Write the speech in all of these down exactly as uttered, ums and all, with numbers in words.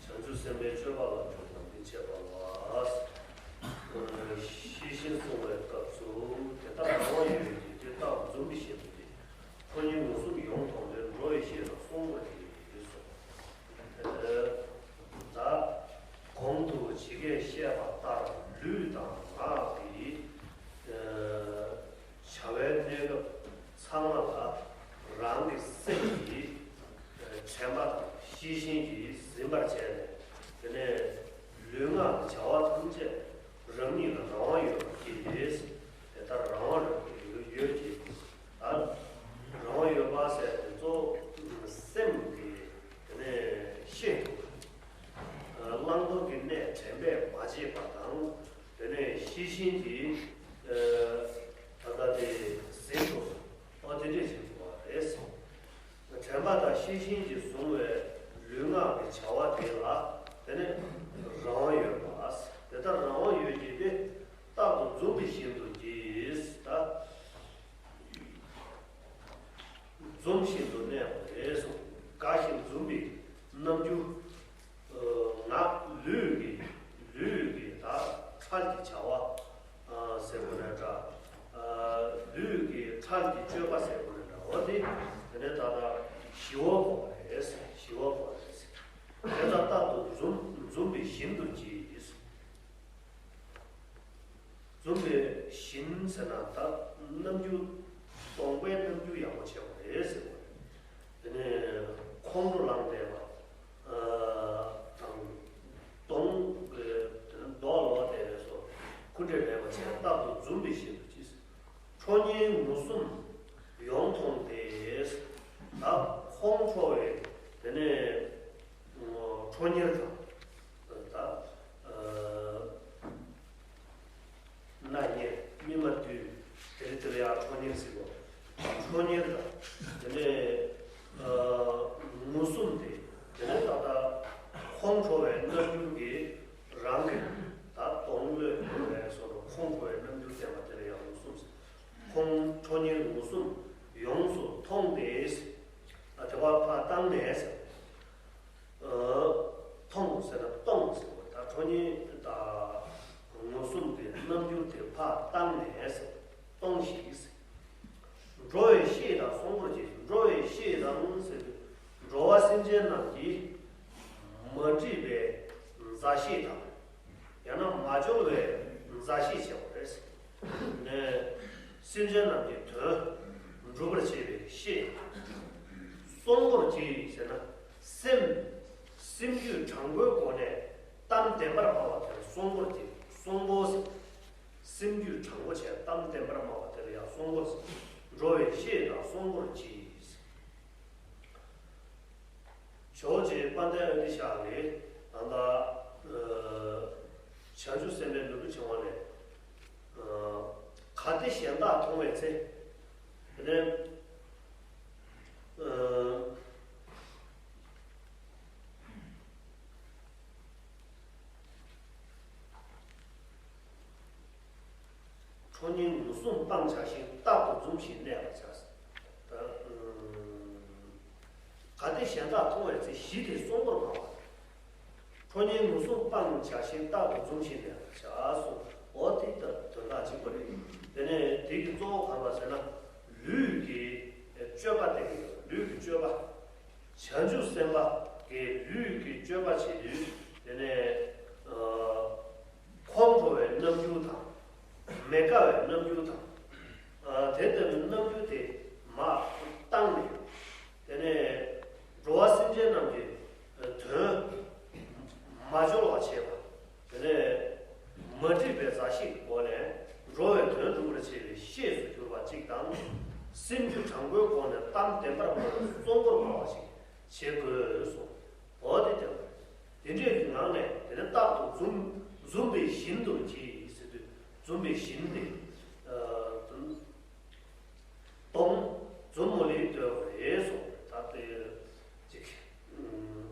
བྱང་ཆུབ་སེམས་དཔའི་སྤྱོད་པ་ལ་འཇུག་པ་ནི། བྱང་ཆུབ་སེམས་དཔའི་སྤྱོད་པ་ལ་འཇུག་པ་ནི་ཤེས་བཞིན་བསྲུང་བའི་སྐབས་སུ། དེ་ལྟར་རང་དབང་ཡོད་པའི་རྒྱུ་དེ་རྟག་ཏུ་འཛུམ་པའི་ཞེན་དུ་སྟེ། ཁོ་གཉིས་མུ་གསུམ་ཡོངས་མཐོང་སྟེ། འགྲོ་བའི་གཤིས་དང་བསྲུང་བར་བགྱི་ཡོད་གསུངས། ད་གོང་དུ་ཇི་སྐད་བཤད་པ་ལྟར་ལུས་དང་ངག་གི་བྱ་བའི་གནས་སྐབས་ཚང་མ་ལ་རང་གི་སེམས་ཀྱིས་དྲན་པ་དང་ཤེས་བཞིན་གྱིས་ཟིན་པར་བྱས་ནས། དེ་ནས་ལུས་ངག་གི་བྱ་བ་ཐམས་ཅད་རང་ཉིད་ལ་རང་དབང་ཡོད་པར་བགྱི། དེ་ལྟར་རང་དབང་ཡོད་ཡོད་ཀྱི། ད་རང་དབང་ཡོད་པ་ཟེར་དེ་གཙོ་བོ་སེམས་ཀྱི་དེ་ནས་ཤེས་ཐུབ། བླང་དོར་གྱི་གནས་དྲན་པས་མ་བརྗེད་པ་དང་། དེ་ནས་ཤེས་བཞིན་གྱིས་ད་ལྟ་དེ་ཟིན་ཐུབ། ཨོ་དེ་འདྲས་བྱེད་ཐུབ་པ་རེད། དྲན་པ་དང་ཤེས་བཞིན་གྱིས་བཟུང་བའི་ལུས་ངག་གི་བྱ་བ་དེ་ལ་དེ་ནས་རང་དབང་ཡོད་པ། དེ་ལྟར་རང་དབང་ཡོད་ཀྱི་དེ་རྟག་ཏུ་འཛུམ་པའི་ཞེན་དུ་བགྱིས། ད་འཛུམ་བཞིན་དུ་གནས་པ་རེད་གསུངས། དགའ་ཞིང་འཛུམ་པའི་རྣམ་འགྱུར། ངག་ལུས་ཀྱི་ལུས་ཀྱི་ད་འཕྲལ་གྱི་བྱ་བ་ཟེར་དགོས་ན་འདྲ། ལུས་ཀྱི་འཕྲལ་གྱི་སྤྱོད་པ་ཟེར་དགོས་ན་འདྲ། འོ་དེ་དེ་ནས་ད་ལྟ་ཞི་བ་གོ་བ་རེད། ཞི་བ་གོ་བ་རེད། དེ་ལྟར་རྟག་ཏུ་འཛུམ་འཛུམ་པའི་ཞེན་དུ་བགྱིས། འཛུམ་པའི་ཞེན་ཟེར་ན་ད་རྣམ་འགྱུར་གདོང་པའི་རྣམ་འགྱུར་ཡག་པོ་བྱས་པ་རེད་ཟེར་བ་རེད། དེ་ནས་ཁོང་ཁྲོ་ལངས་བསྡད་པ་དང་། གདོང་གི་མདོག་ལོག་བསྡད་པ་སོགས་སྐུ་འདྲ་མེད་པ་བྱས། རྟག་ཏུ་འཛུམ་པའི་ཞེན་དུ་བགྱིས། ཁྲོ་གཉེར་ངོ་གསུམ་ཡོངས་མཐོང་སྟེ། ད་ཁོང་ཁྲོ་བའི་དེ་ནས་ཁྲོ་གཉེར་དང་། ད་ཨ་སྣ་གཉེར་སྨིན་མ་དུས་དེ་རིང་དེ་ལ་ཡང་ཁྲོ་གཉེར་ཟེར་གོ། ཁྲོ་གཉེར་དང་དེ་ནས་ཨ་ངོ་གསུམ་སྟེ། དེ་ནས་ད་ལྟ་ཁོང་ཁྲོ་བའི་རྣམ་འགྱུར་གྱིས་རང་གི་ད་གདོང་གློད་བྱས་སོགས་ཁོང་ཁྲོ་བའི་རྣམ་འགྱུར་བསྟན་པ་དེ་ལ་ཡང་ངོ་གསུམ་ཟེར། ཁོང་ཁྲོ་གཉེར་ངོ་གསུམ་ཡོངས་སུ་མཐོང་སྟེ། ཨ་དེ་བ་ཕར་བཏང་ནས་ཟེར། ཨ་མཐོང་ཟེར་ན་གཏོང་ཟེར་བ། ད་ཁྲོ་གཉེར་དང་ངོ་གསུམ་གྱི་རྣམ་འགྱུར་དེ་ཕར་བཏང་ནས་ཟེར། གཏོང་ཞིག་ཟེར། འགྲོ་བའི་གཤིས་དང་བསྲུང་བར་བགྱི། འགྲོ་བའི་གཤིས་དང་ཟེར་དུས་འགྲོ་བ་སེམས་ཅན་རྣམས་ཀྱི་མ་འདྲིས་པའི་མཛའ་བཤེས་དང་། ཡང་ན་མ་འབྱོར་བའི་མཛའ་བཤེས་བྱེད་པ་རེད། ནས་སེམས་ཅན་རྣམས་ཀྱི་དོན་སྒྲུབ་པར་བྱེད་པའི་བཤེས། བསྲུང་བར་བགྱི་ཟེར་ན་སེམས། སེམས་རྒྱུད་དྲང་པོའི་སྒོ་ནས་གཏམ་བདེན་པར་སྨྲ་བ་དེར་བསྲུང་བར་བགྱི། བསྲུང་བའོ་ཟེར། སེམས་རྒྱུད་དྲང་པོ་བྱས་གཏམ་བདེན་པར་སྨྲ་བ་དེར་ཡང་བསྲུང་བའོ་ཟེར། འགྲོ་བའི་གཤིས་དང་བསྲུང་བར་བགྱི། ཇོ་བོ་རྗེ་དཔལ་ལྡན་ཨ་ཏི་ཤ་ལས་ད་ལྟ་བྱང་ཆུབ་སེམས་དཔའི་ནོར་བུ་ཆེ་བ་ལས། གལ་ཏེ་གཞན་དག་མཐོང་བའི་ཚེ། དེ་ནས། ཁྲོ་གཉེར་ངོ་གསུམ་སྤང་བྱ་ཞིང་། རྟག་ཏུ་འཛུམ་ཞིང་གནས་པར་བྱ། ད་གལ་ཏེ་གཞན་དག་མཐོང་བའི་ཚེ། གཞི་དེ་བསྲུང་བར་སྨྲ་བ། ཁྲོ་གཉེར་ངོ་གསུམ་སྤང་བྱ་ཞིང་། རྟག་ཏུ་འཛུམ་ཞིང་གནས་པར་བྱ་གསུངས། འོ་དེ་ལྟར་དོན་དག་གཅིག་པ་རེད། དེ་ནས་དེ་གི་གཙོ་བོ་གང་ལ་ཟེར་ན། ལུས་ཀྱི་སྤྱོད་པ་སྟེ། ལུས་ཀྱི་སྤྱོད་པ། བྱང་ཆུབ་སེམས་དཔའ་གི་ལུས་ཀྱི་སྤྱོད་པ་བྱེད་དུས། དེ་ནས་ཁོང་ཁྲོ་བའི་རྣམ་འགྱུར་དང་། མི་དགའ་བའི་རྣམ་འགྱུར་དང་། དེ་ལྟ་བུའི་རྣམ་འགྱུར་དེ་མར་བཏང་ནས། དེ་ནས་འགྲོ་བ་སེམས་ཅན་རྣམས་ཀྱི་དོན་མ་འབྱོར་བ་བྱེད་པ། དེ་ནས་མ་འདྲིས་པའི་མཛའ་བཤེས་ཀྱི་སྒོ་ནས་འགྲོ་བའི་དོན་སྒྲུབ་པར་ ཆེ་བའི་ཤེས་སུ་གྱུར་པ་གཅིག་དང་། སེམས་རྒྱུད་དྲང་པོའི་སྒོ་ནས་གཏམ་བདེན་པར་སྨྲ་བའི་གསོང་པོར་སྨྲ་བ་ཞིག་བྱེད་དགོས་སོ། འོ་དེ་ལྟ་བུ། དེ་འདྲའི་ངང་ནས་དེ་ནི་རྟག་ཏུ་འཛུམ་འཛུམ་པའི་བཞིན་དུ་གྱིས་ཟེར་དུས་འཛུམ་པའི་བཞིན་དེ། ཨ་དོན་སྡོམ་འཛུམ་མོ་ལས་འདོད་པ་རེད་སོ། ད་དེ་ཅིག་ཨུམ།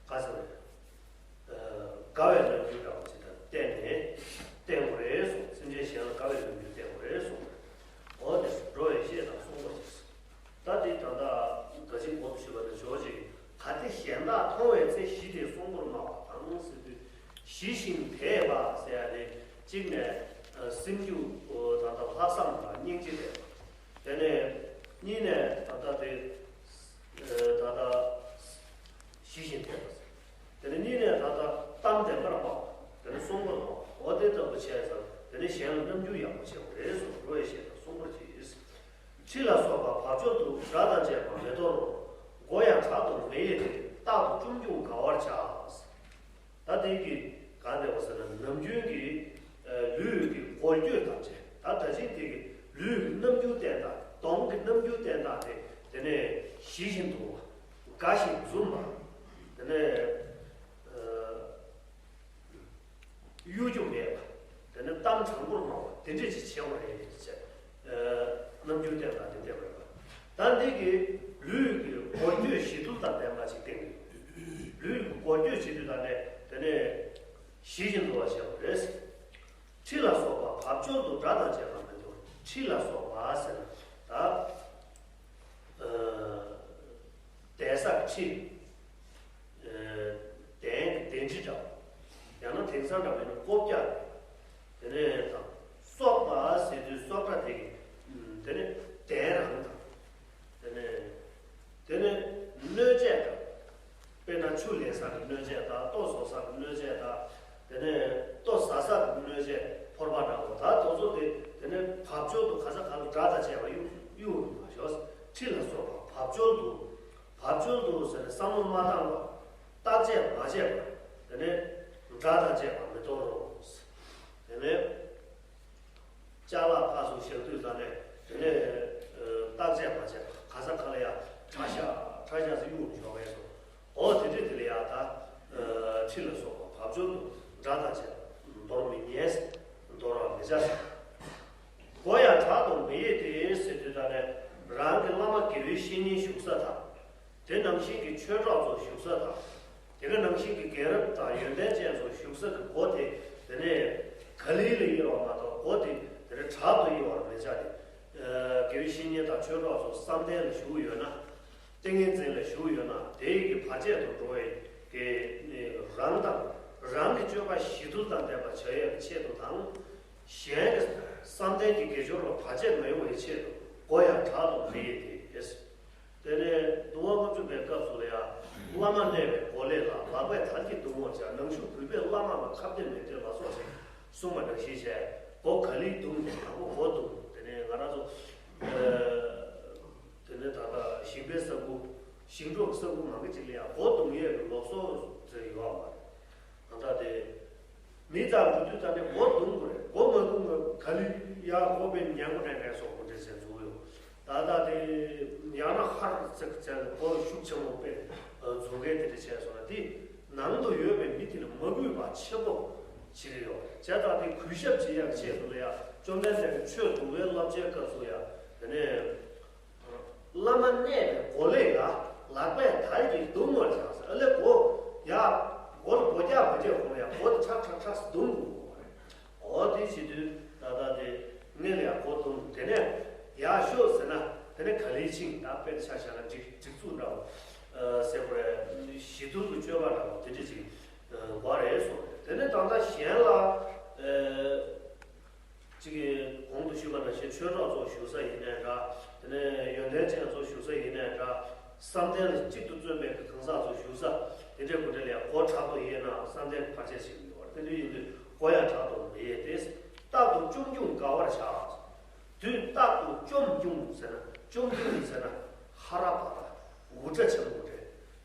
ག་ཟེར་བ་རེད། ཨ་དགའ་བའི་རྣམ་འགྱུར་འདྲ་བ་ཅིག་དང་བསྟན་ནས་བསྟན་དགོས་རེད་སོ། སེམས་ཅན་གཞན་ལ་དགའ་བའི་རྣམ་འགྱུར་བསྟན་དགོས་རེད་སོ། འོ་དེ་འགྲོ་བའི་བཤེས་དང་གསོང་པོ་ཞིག་ད་དེ་ད་ལྟ་ག་ཅིག་གོང་དུ་ཞུས་པ་དང་ཇོ་བོ་རྗེ་གིས་གལ་ཏེ་གཞན་དག་མཐོང་བའི་ཚེ་གཞི་དེ་གསོང་པོར་སྨྲ་བ་དང་ཟེར་དུས། ཞི་ཞིང་དེས་པ་ཟེར་ཡ་དེ་གཅིག་ནས་སེམས་རྒྱུད་ད་ལྟ་ལྷག་བསམ་དང་སྙིང་རྗེ་དེ། དེ་ནས་གཉིས་ནས་ད་ལྟ་དེ་ད་ལྟ་ཞི་ཞིང་དེས་པ་ཟེར། དེ་ནས་གཉིས་ནས་ད་ལྟ་གཏམ་བདེན་པར་སྨྲ་བ། དེ་ནས་གསོང་པོར་སྨྲ་བ། འོ་དེ་ལྟ་བུ་བྱས་ཙང་དེ་ནས་གཞན་ལ་རྣམ་འགྱུར་ཡག་པོ་བྱེད་དགོས་རེད་གསུངས། འགྲོ་བའི་བཤེས་དང་གསོང་པོར་གྱིས། ཁྲི་ལ་སོགས་པ་བབ་ཅོལ་དུ་སྒྲ་དང་བཅས་པ་མི་དོར་རོ། མགོ་ཡང་དྲག་ཏུ་མི་གཡེང་སྟེ་རྟག་ཏུ་སྐྱོམ་རྒྱུག་དགའ་བར་བྱ། ད་དེ་གི་གང་དེ་བ་ཟེར་ན་ནམ་རྒྱུན་གྱི་ལུས་ཀྱི་འགུལ་སྐྱོད་དང་བཅས། ད་ད་ཅིག་དེ་གི་ལུས་ཀྱི་རྣམ་འགྱུར་བསྟན་སྟངས། གདོང་གི་རྣམ་འགྱུར་བསྟན་སྟངས་དེ་དེ་ནས་ཞི་བཞིན་དུ་དགའ་ཞིང་འཛུམ་པ། དེ་ནས་གཡོ་སྒྱུ་མེད་པ། དེ་ནས་གཏམ་དྲང་པོར་སྨྲ་བ་དེ་འདྲས་ཅིག་བྱེད་དགོས་རེད་ཅེས། རྣམ་འགྱུར་བསྟན་སྟངས་དེ་བསྟན་པ་རེད་པ། ད་འདི་གི་ལུས་ཀྱི་འགུལ་སྐྱོད་བྱེད་ཚུལ་དང་ལྡན་པ་ཅིག་བསྟན་གྱི་ཡོད། ལུས་ཀྱི་འགུལ་སྐྱོད་བྱེད་ཚུལ་དང་ལྡན་དེ་ནས་ཞི་བཞིན་དུ་བ་བྱེད་དགོས་རེད། ཁྲི་ལ་སོགས་པ་བབ་ཅོལ་དུ་སྒྲ་དང་བཅས་པ་མི་དོར། ཁྲི་ལ་སོགས་པ་ཟེར་ན་ད། གདན་ས་ཁྲི། གདན་གདན་ཁྲི་འདྲ་བ། ཡང་ན་དེང་སང་འདྲ་བ་ཡིན་ན་སྒོ་བརྒྱ། དེ་ནས་དང་སོགས་པ་ཟེར་དུས་སོགས་པ་དེ་གི་དེ་ནས་གདན་རང་དང་། དེ་ནས་དེ་ནས་སྣོད་སྤྱད་དང་། དཔེར་ན་ཆུ་ལེན་ས་གི་སྣོད་སྤྱད་དང་། ལྟོ་བཟོ་ས་གི་སྣོད་སྤྱད་དང་། དེ་ནས་ལྟོ་ཟ་ས་གི་སྣོད་སྤྱད་ཕོར་པ་འདྲ་བོ། ད་དེ་ཚོ་དེ་དེ་ནས་བབ་ཅོལ་དུ་ག་ས་ག་ལ་སྒྲ་དང་བཅས་པ་གཡུག་གཡུག་མ་ཞོག་ཁྲི་ལ་སོགས་པ་བབ་ཅོལ་དུ། བབ་ཅོལ་དུ་ཟེར་ནས་བསམ་བློ་མ་བཏང་བར་བརྟག་དཔྱད་མ་བྱས་པར་དེ་ནས་སྒྲ་དང་བཅས་པ་མི་དོར་རོ། དེ་ནས་ཅ་ལག་ཕར་ཚུར་བཞག་དུས་ཙམ་ནས་དེ་ནས་བརྟག་དཔྱད་མ་བྱས་པར་ག་ས་ག་ལ་ཡ་ཁྲ་ཤག་ཁྲ་ཤག་ཟེར་གཡུག་ཞོག་པས་སོ། འོ་དེ་འདྲས་དེ་ལ་ཡ་ད་ཁྲི་ལ་སོགས་པ་བབ་ཅོལ་དུ་སྒྲ་དང་བཅས་པ་དོར་མི་ཉན། དོར་བར་མི་བྱ། མགོ་ཡང་དྲག་ཏུ་མི་གཡེང་སྟེ་ཟེར་དུས་ཙམ་ནས་རང་གི་བླ་མ་དགེ་བའི་བཤེས་གཉེན་བཞུགས་ས་དང་། དེ་ནང་བཞིན་གྱི་ཆོས་གྲོགས་ཚོ་བཞུགས་ས་དང་། དེ་ག་ནང་བཞིན་གྱི་རྒན་རབས་དང་ཡོན་ཏན་ཅན་ཚོ་བཞུགས་ས་གི་སྒོ་དེ་དེ་ནས་ག་ལེ་ལ་གཡར་བ་མ་གཏོགས་སྒོ་དེ་དེ་ནས་དྲག་ཏུ་གཡར་བར་མི་བྱ་སྟེ། དགེ་བའི་བཤེས་གཉེན་དང་ཆོས་གྲོགས་ཚོ་བསམ་གཏན་ལ་བཞུགས་ཡོད་ན། ཏིང་ངེ་འཛིན་ལ་བཞུགས་ཡོད་ན་དེ་ཡི་གི་བར་ཆད་དུ་འགྲོ་བའི་གི་རང་དང་རང་གི་སྤྱོད་པ་ཞི་དུལ་དང་ལྡན་པ་བྱ་ཡས་ཀྱི་ཆེད་དུ་དང་། གཞན་གྱི་བསམ་གཏན་གྱི་དགེ་སྦྱོར་ལ་བར་ཆད་མ་ཡོང་བའི་ཆེད་དུ་མགོ་ཡང་དྲག་ཏུ་མི་གཡེང་སྟེ། དེ་ནས་བསྡུ་བ་ལྔ་བཅུ་པའི་སྐབས་སུ་ལ་ཡང་བླ་མ་གནས་པའི་སྒོ་ལས་ལ་ལག་པས་དལ་གྱིས་བརྡུང་བར་བྱ། ནང་ཞུགས་གུས་པས་བླ་མ་ལ་ཁ་གཏད་མི་གཏད་ལ་སོགས་ཞེས་གསུངས་པ་ནང་བཞིན་བྱས་སྒོ་ག་ལེ་བརྡུང་དང་པོ་སྒོ་བརྡུང་། དེ་ནས་ང་རང་ཚོ། དེ་ནས་ད་ལྟ་ཞིང་པའི་ས་ཁུལ་ཞིང་འབྲོག་ས་ཁུལ་མང་པོ་ཅིག་ལ་ཡང་སྒོ་རྡུང་ཡས་ཀྱི་ལུགས་སྲོལ་ཟེར་ཡོད་པ་རེད། ད་ལྟ་དེ་མི་རྩར་འགྲོ་དུས་ད་ནས་སྒོ་རྡུང་དགོས་རེད། སྒོ་མ་རྡུང་བ་ག་ལེ་ཡར་སྒོ་ཕྱེ་ཉལ་གོ་ནས་ངས་སོགས་གོ་འདྲ་བྱས་འཛུལ་ཡོད། ད་ལྟ་དེ་ཡང་ན་ཧར་ཙིག་བྱས་ནས་སྒོ་ཤུགས་ཆེན་པོ་ཕྱེ་འཛུལ་མཁན་དེ་འདྲ་བྱས་སོང་ན་དེ་ནང་དུ་ཡོད་པའི་མི་དེ་ལ་མ་གུས་པ་ཆེན་པོ་བྱེད་ཀྱི་ཡོད་རེད། བྱས་ཙང་དེ་གུས་ཞབས་བྱེད་ཡག་ཆེད་དུ་ལ་ཡང་བཅོམ་ལྡན་འདས་ཀྱིས་ཆོས་བསྡུ་བའི་བསླབ་བྱའི་སྐབས་སུ་ཡང་དེ་ནས། བླ་མ་གནས་པའི་སྒོ་ལས་ལ་ལག་པས་དལ་གྱིས་བརྡུང་བར་བྱ་ཟེར། ཨ་ལས་སྒོ་ཡ། སྒོ་ལ་སྒོ་རྒྱག་མ་བྱས་གོང་ཡ་སྒོ་དེ་ཁྲག་ཁྲག་ཁྲག་བརྡུང་དགོས་པ་རེད། འོ་དེ་བྱེད་དུས་ད་ལྟ་དེ་སྔོན་ལ་ཡ་སྒོ་བརྡུང་། དེ་ནས་ཡར་ཤོག་ཟེར་ན་དེ་ནས་ག་ལེ་ཕྱིན། ད་དཔེར་ཆ་བཞག་ན་སྒྲིག་སྒྲིག་འཛུགས་འདྲ་བོ་ཟེར་དགོས་རེད། ཞི་དུལ་གྱི་སྤྱོད་པ་འདྲ་བོ་དེ་འདྲ་ཅིག་དགོས་རེད་གསུངས། དེ་ནས་ད་ལྟ་གཞན་ལ། གཅིག་གིས་གོང་དུ་ཞུས་པ་ནང་བཞིན་ཆོས་གྲོགས་ཚོ་བཞུགས་ས་ཡིན་ནའི་འདྲ། དེ་ནས་ཡོན་ཏན་ཅན་ཚོ་བཞུགས་ས་ཡིན་ནའི་འདྲ། བསམ་གཏན་ལ་གཅིག་ཏུ་བརྩོན་པའི་གང་ཟག་ཚོ་བཞུགས་ས་དེ་འདྲའི་སྒོ་འདྲ་ལ་ཡང་སྒོ་དྲག་ཏུ་གཡས་ན་བསམ་གཏན་གྱི་བར་ཆད་ཞིག་ཡོད་པ་རེད། དེ་འདྲ་ཡིན་དུས་སྒོ་ཡང་དྲག་ཏུ་མི་གཡས་ཏེ། རྟག་ཏུ་སྐྱོམ་རྒྱུག་དགའ་བར་བྱ། དུས་རྟག་ཏུ་སྐྱོམ་རྒྱུག་ཟེར་ན་སྐྱོམ་རྒྱུག་ཟེར་ན་ཧ་ར་བ་ར་འུར་སྒྲ་ཆེན་པོ་རེད་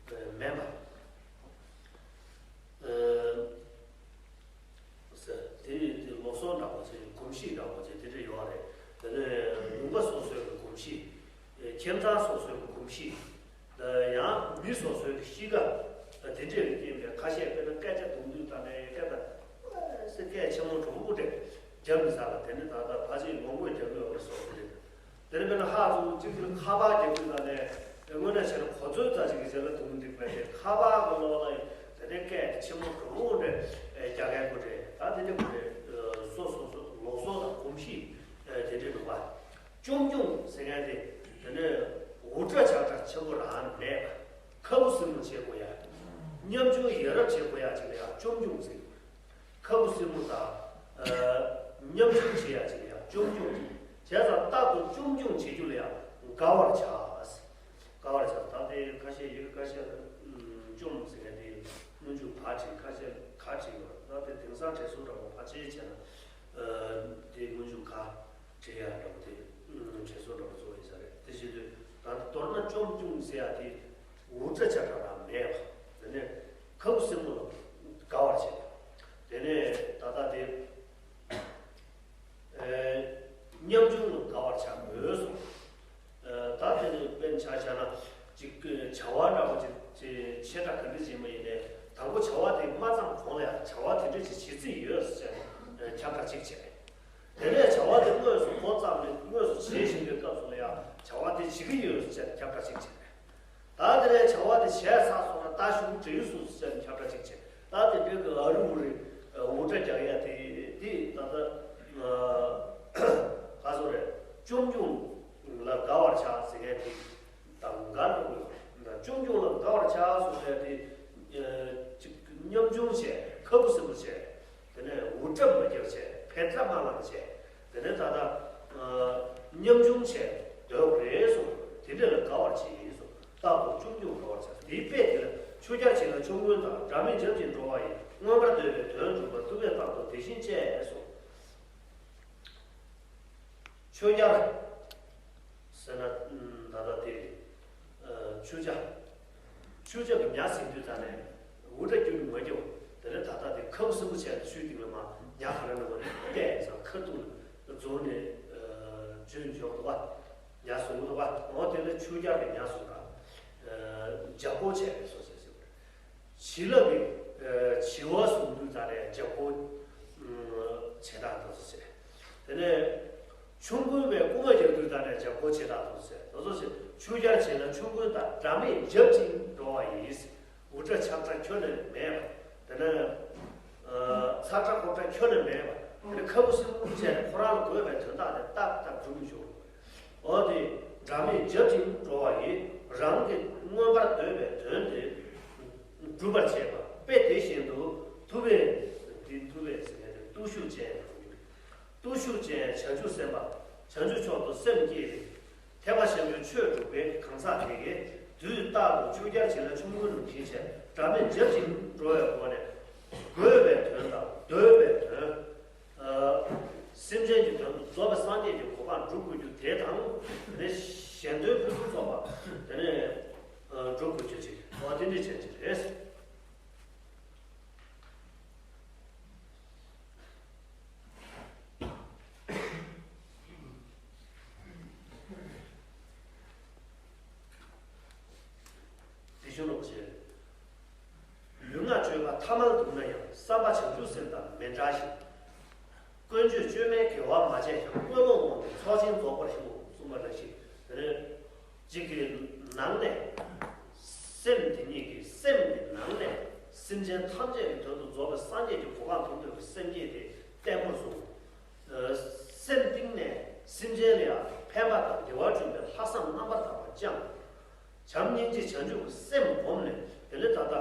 མེད་པ། ཟེར། དེ་དེ་ལུགས་སྲོལ་འདྲ་བོ་ཅིག་གོམས་གཤིས་འདྲ་བོ་ཅིག་དེ་འདྲ་ ཁྱིམ་ཚང་སོ་སོའི་གོམས་གཤིས། ཡང་མི་སོ་སོའི་གཤིས་ཀ། དེ་འདྲའི་རྐྱེན་པས་ཁ་ཤས་དཔེར་ན་སྐད་ཆ་གཏོང་དུས་ད་ནས་སྐད་ད་སེ་སྐད་ཆེན་མོ་གྲུང་པོ་འདྲ་རྒྱབ་མི་ཚར་ལ། དེ་ནི་ད་ལྟ་ཕལ་ཆེར་ལོ་ངོ་རྒྱབ་ཡོད་པ་སོགས་རེད། དེ་ནི་དཔེར་ན་ཧ་ཚུགས་གཅིག་གིས་ཁ་པར་རྒྱག་དུས་ད་ནས་དངོས་གནས་བྱས་ན་གོ་ཚོད་ཙམ་ཅིག་གི་རྗེས་ལ་གཏོང་འདུག་པས། དེ་ཁ་པར་གི་ལོགས་ལ་དེ་ནས་སྐད་ཆེན་མོ་གྲུང་པོ་འདྲ་རྒྱག་མཁན་ཀུན་རེད། ད་དེ་འདྲ་ཀུན་རེད། སོ་སོ་སོ་ལུགས་སྲོལ་དང་གོམས་གཤིས་དེ་འདྲ་འདུག་པ། ཅོམ་ཅོམ་ཟེར་མཁན་དེ་དེ་ནས་འུར་སྒྲ་ཆག་སྒྲ་ཆེན་པོ་རང་མེད་པ། ཁ་བུ་སིམ་པོ་བྱེད་དགོས་ཡ། ཉམ་ཆུང་ཡ་རབས་བྱེད་དགོས་ཡ་ཅིག་ལ་ཡང་ཅོམ་ཅོམ་ཟེར། ཁ་བུ་སིམ་པོ་དང་། ཉམ་ཆུང་བྱེད་ཡ་ཅིག་ལ་ཡང་ཅོམ་ཅོམ་ཟེར། བྱས་ཙང་རྟག་ཏུ་ཅོམ་ཅོམ་བྱེད་རྒྱུ་ལ་ཡང་དགའ་བར་བྱ། དགའ་བར་བྱ། ད་དེ་ཁ་ཤས་ཡི་གེ་ཁ་ཤས་ལ་ཅོམ་ཟེར་མཁན་དེ་སྔོན་འཇུག་བ་བྲིས། ཁ་ཤས་ག་བྲིས་ཡོད། ད་དེ་དེང་སང་བྲིས་སྲོལ་འདྲ་པོ་ཕལ་ཆེར་བྱས་ན་དེ་སྔོན་འཇུག་ག་བྲིས་ཡ་འདྲ་པོ་དེ་བྲིས་སྲོལ་འདྲ་པོ་གཙོ་བོ་ཡིན་ས་རེད། དེ་བྱེད་དུས་ད་ལྟ་མདོར་ན་ཅོམ་ཅོམ་ཟེར་ཡ་དེ་འུར་སྒྲ་ཆག་སྒྲ་རང་མེད་པ། དེ་ནས་ཁ་བུ་སིམ་པོ་ལ་དགའ་བར་བྱེད་པ། དེ་ནས་ད་ལྟ་དེ་ཉམ་ཆུང་ལ་དགའ་བར་བྱ་དགོས་སོ། ད་དེ་ནས་དཔེར་ན་ཆ་བཞག་ན་ཅིག་བྱ་བ་འདྲ་པོ་ཅིག་ཅིག་ཆེ་ཕྲ་ག་འདྲ་ཅིག་ཡིན་པ་ཡིན་ནའི་དང་པོ་བྱ་བ་དེ་མ་བརྩམས་གོང་ལ་ཡང་བྱ་བ་དེ་འདྲ་ཅིག་བྱེད་རྩིས་ཡོད་ཟེར་ནས་ཁྱབ་བསྒྲགས་ཅིག་བྱས། དེ་ནས་བྱ་བ་དེ་དངོས་སུ་འགོ་བརྩམས་ནས་དངོས་སུ་བྱེད་བཞིན་པའི་སྐབས་སུ་ལ་ཡང་བྱ་བ་དེ་བྱེད་ཀྱི་ཡོད་ཟེར་ནས་ཁྱབ་བསྒྲགས་ཅིག་བྱས། ད་དེ་ནས་བྱ་བ་དེ་བྱས་ཚར་སོང་ན་ད་གཞུག་འབྲས་ཡུལ་སོང་ཟེར་ནས་ཁྱབ་བསྒྲགས་ཅིག་བྱས། ད་དེ་འདྲའི་གི་ཨ་རུ་ཨུ་རུ་འུར་སྒྲ་རྒྱག་ཡ་དེ་དེ་ད་ལྟ་ག་སོ་རེད། ཅོམ་ཅོམ་ལ་དགའ་བར་བྱ་ཟེར་མཁན་དེ་དང་འགལ་འགྲོ་གི་ཡོད། ཅོམ་ཅོམ་ལ་དགའ་བར་བྱ་ཟེར་མཁན་དེ་ཅིག་ཉམ་ཆུང་བྱས། ཁ་བུ་སིམ་པོ་བྱས། དེ་ནས་འུར་སྒྲ་མ་རྒྱབ་བྱས། བེ་ཏྲ་མ་ལངས་བྱས། དེ་ནས་ད་ལྟ་ཉམ་ཆུང་བྱས་སྡོད་དགོས་རེད་གསུངས། དེ་འདྲ་ལ་དགའ་བར་བྱེད་ཡིན་གསུངས། རྟག་ཏུ་ཅོམ་ཅོམ་དགའ་བར་བྱ། དེའི་དཔེ་དེ་ལ་ཆུ་སྐྱར་བྱིན་ལ་ཆོམ་རྐུན་དང་། སྒྲ་མེད་འཇབ་ཅིང་འགྲོ་བ་ཡི། མངོན་པར་འདོད་པའི་དོན་འགྲུབ་པ། ཐུབ་པས་རྟག་ཏུ་དེ་བཞིན་སྤྱད་གསུངས། ཆུ་སྐྱར་ཟེར་ན་ད་ལྟ་དེ་ཆུ་སྐྱ། ཆུ་སྐྱ་གི་ཉ་ཟིན་དུས་ད་ནས་འུར་སྒྲ་རྒྱུག་མ་རྒྱུག་དེ་ནས་ད་ལྟ་དེ་ཁ་བུ་སིམ་པོ་བྱས་ནས་ཆུའི་སྟེང་ལ་མར་ཉ་ག་རེ་ནས་བ་ནས་བལྟས་ས་ཁ་ཐུག་ལ་རྫོགས་ནས་བྱོན་འཇོག་འདུག་པ། ཉ་ཟུང་འདུག་པ། འོ་དེ་ནས་ཆུ་སྐྱར་གི་ཉ་ཟུང་དང་། འཇབ་ཁོག་བྱས་པའི་སོ་སོ་ཟེར་བ་རེད། བྱི་ལ་གི་བྱི་བ་ཟུང་འདུག་ད་ནས་འཇབ་ཁོག་བྱེད་སྟངས་དེ་ཚོ་བྱས། དེ་ནས་ཆོམ་རྐུན་པས་རྐུ་མ་རྒྱག་དུས་ད་ནས་འཇབ་ཁོག་བྱེད་སྟངས་དེ་ཚོ་བྱས། དེ་ཚོ་བྱས། ཆུ་སྐྱར་བྱིན་ལ་ཆོམ་རྐུན་དང་། སྒྲ་མེད་འཇབ་ཅིང་འགྲོ་བ་ཡི། འུར་སྒྲ་ཆག་སྒྲ་ཁྱོན་ནས་མེད་པ། དེ་ནས་ཚ་སྒྲ་ཁོག་སྒྲ་ཁྱོན་ནས་མེད་པ། དེ་ནས་ཁ་བུ་སིམ་པོ་བྱས་ནས་ཁོ་རང་ལ་དགོས་པའི་དོན་དག་དེ་ཏག་ཏག་སྒྲུབ་མི་ཆོག་འོ་དེ་སྒྲ་མེད་འཇབ་ཅིང་འགྲོ་བ་ཡི། རང་གི་མངོན་པར་འདོད་པའི་དོན་དེ་འགྲུབ་པར་བྱེད་པ། དཔེ་དེ་བཞིན་དུ་ཐུབ་པས། དེ་ཐུབ་པས་ཟེར་མཁན་དེ་བརྟུལ་ཞུགས་ཅན། བརྟུལ་ཞུགས་ཅན་བྱང་ཆུབ་སེམས་དཔའ། བྱང་ཆུབ་མཆོག་ཏུ་སེམས་བསྐྱེད་པའི་ཐེག་པ་ཆེན་པོའི་ཆོས་སྒྲུབ་པའི་གང་ཟག་དེ་གིས་དུས་རྟག་ཏུ་ཆུ་སྐྱར་བྱིན་ལ་ཆོམ་རྐུན་ནང་བཞིན་བྱས། སྒྲ་མེད་འཇབ་ཅིང་འགྲོ་བའི་སྒོ་ནས་དགོས་པའི་དོན་དང་འདོད་པའི་དོན། སེམས་ཅན་གྱི་དོན་དུ་རྫོགས་པའི་སངས་རྒྱས་ཀྱི་གོ་འཕང་སྒྲུབ་དགོས་རྒྱུ་དེ་དང་། དེ་ནས་གཞན་དོན་ཕུན་སུམ་ཚོགས་པ་དེ་ནས་སྒྲུབ་དགོས་རྒྱུ་ཅིག་འོ་དེ་འདྲ་བྱས་ཅིག་རེད། དེ་བཞིན་ནོ་ཞེས། ལུས་ངག་སྤྱོད་པ་ཐ་མལ་འདུག་ན་ཡང་། བསམ་པ་བྱང་ཆུབ་སེམས་དང་མི་འབྲལ་ཞིང་། ཀུན་སྤྱོད་བཅོས་མའི་དགེ་བ་མ་བྱས་ཀྱང་། ཀུན་སློང་ངོམས་པས་ཚོགས་ཆེན་རྫོགས་པར་ཤོག་གསུངས་པ་ནང་བཞིན། དེ་ནས་གཅིག་གི་ནང་ནས་སེམས་དེ་ཉིད་ཀྱི་སེམས་ཀྱི་ནང་ནས་སེམས་ཅན་ཐམས་ཅད་ཀྱི་དོན་དུ་རྫོགས་པའི་སངས་རྒྱས་ཀྱི་གོ་འཕང་ཐོབ་འདོད་ཀྱི་སེམས་བསྐྱེད་དེ་བརྟན་པོར་བཟུང་། སེམས་གཏིང་ནས་སེམས་ཅན་ལ་ཡང་ཕན་པ་དང་བདེ་བ་བསྐྲུན་པའི་ལྷག་བསམ་རྣམ་པར་དག་པ་བཅངས། བྱམས་སྙིང་རྗེ་བྱང་ཆུབ་ཀྱི་སེམས་བསྒོམས་ནས། དེ་ལས་ད་ལྟ་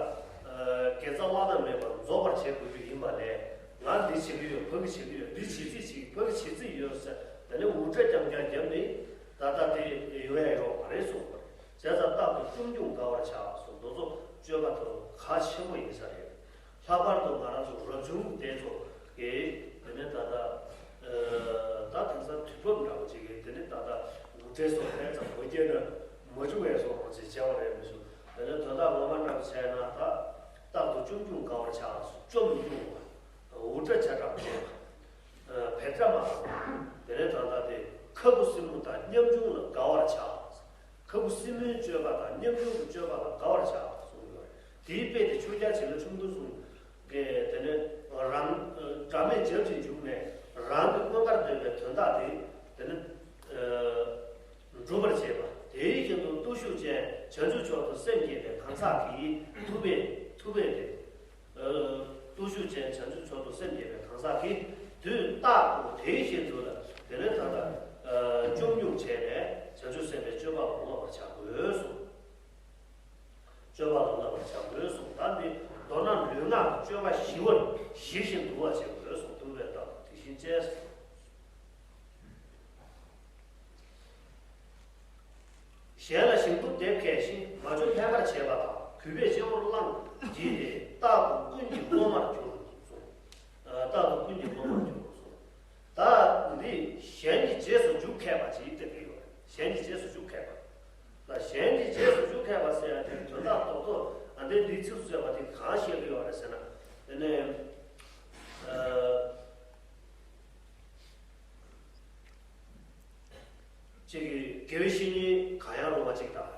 དགེ་རྩ་བླ་ན་མེད་པ་རྫོགས་པར་བྱེད་དགོས་རྒྱུ་ཡིན་པ་ལས། ང་འདི་བྱེད་ཀྱི་ཡོད། ཕ་གི་བྱེད་ཀྱི་ཡོད། འདི་བྱེད་རྩིས་བྱེད། ཕ་གི་བྱེད་རྩིས་ཡོད་ཟེར། དེ་ནས་འུར་སྒྲ་རྐྱང་རྐྱང་བརྒྱབ་ནས་ད་ལྟ་དེ་ཡོང་ཡ་ཡོད་མ་རེད་གསུངས་པ་རེད། བྱས་ཙང་རྟག་ཏུ་ཅུང་ཅུང་དགའ་བར་བྱ་གསུངས། དེ་ཚོ་སྤྱོད་པ་དེ་ཚོ་གལ་ཆེན་པོ་ཡིན་ས་རེད། ལྷག་པར་དུ་ང་རང་ཚོ་རབ་བྱུང་དེ་ཚོ་གིས་དེ་ནས་ད་ལྟ་ད་དེང་སང་དུས་བབ་འདྲ་བོ་ཅིག་གིས་དེ་ནས་ད་ལྟ་འུར་སྒྲ་སོགས་ཕན་ཙམ་མ་སྐྱེས་ན་མ་བྱུང་བས་སོགས་པ་ཅིག་བྱས་པ་རེད་མི་བྱུང་། དེ་ནས་དོན་དག་ངོ་མ་འདྲ་བོ་བྱས་ན་ད་རྟག་ཏུ་ཅུང་ཅུང་དགའ་བར་བྱ། ཅོམ་ཅུང་བ། འུར་སྒྲ་ཆག་སྒྲ་མེད་པ། བེ་ཏྲ་མ་དང་། དེ་ནས་ད་ལྟ་དེ་ཁ་བུ་སིམ་པོ་དང་ཉམ་ཆུང་ལ་དགའ་བར་བྱ། ཁ་ཁུ་སིམ་མེའི་སྤྱོད་པ་དང་ཉམ་ཆུང་གི་སྤྱོད་པ་ལ་དགའ་བར་བྱ་གསུངས་ཡོད་རེད། དེའི་དཔེ་དེ་ཆོས་རྒྱལ་བྱིན་རླབས་ཆུང་དུ་གསུངས་ཀྱི་དེ་ནི་རང་སྒྲ་མེད་རྒྱབ་ཅིང་འཇུག་ནས་རང་གི་མངོན་པར་འདོད་པའི་དོན་དག་དེ་དེ་ནི་འགྲུབ་པར་བྱེད་པ། དེའི་རྐྱེན་དུ་བརྟུལ་ཞུགས་ཅན་བྱང་ཆུབ་མཆོག་ཏུ་སེམས་བསྐྱེད་པའི་གང་ཟག་གིས་ཐུབ་པས་ཐུབ་པས་ཏེ། བརྟུལ་ཞུགས་ཅན་བྱང་ཆུབ་མཆོག་ཏུ་སེམས་བསྐྱེད་པའི་གང་ཟག་གིས་དུས་རྟག་ཏུ་དེའི་ཞིང་དུ་ལ་དེ་ནས་ད་ལྟ་སྐྱོང་སྐྱོང་བྱས་ནས་བྱང་ཆུབ་སེམས་དཔའི་སྤྱོད་པ་ལ་བསླབ་པར་བྱ་དགོས་གསུངས། སྤྱོད་པ་ལ་བསླབ་པར་བྱ་དགོས་གསུངས། ད་འདི་མདོར་ན་ལུས་ངག་གི་སྤྱོད་པ་ཞི་བར་ཞི་ཞིང་དུལ་བར་བྱེད་དགོས་གསུངས། དུལ་བས་རྟག་ཏུ་དེ་བཞིན་བཅས་སོ། གཞན་ལ་ཞིང་དུལ་འདེབས་མཁས་ཤིང་། མ་བྱོན་ཕན་པར་བྱེད་པ་དང་། གུས་པས་སྤྱི་བོར་བླངས་བགྱིས་ཏེ། རྟག་ཏུ་ཀུན་གྱི་སློབ་མར་གྱུར་གསུངས། རྟག་ཏུ་ཀུན་གྱི་སློབ་མར་གྱུར་གསུངས། ད་འདི་གཞན་གྱི་རྗེས་སུ་འཇུག་མཁས་པ་ཅིག་དེ་གི་ཡོད། གཞན་གྱི་རྗེས་སུ་འཇུག་མཁས་པ། ད་གཞན་གྱི་རྗེས་སུ་འཇུག་མཁས་པ་ཟེར་ཡ་དེ་དོན་དག་རྡོག་རྡོག་ཨ་འདི་འདི་ཚིགས་སུ་བཅད་པ་དེ་གང་བཤད་ཀྱི་ཡོད་རེད་ཟེར་ན། དེ་ནས་ཨ། གཅིག་གིས་དགེ་བའི་བཤེས་གཉེན་གང་ཡང་རུང་བ་ཅིག་དང་།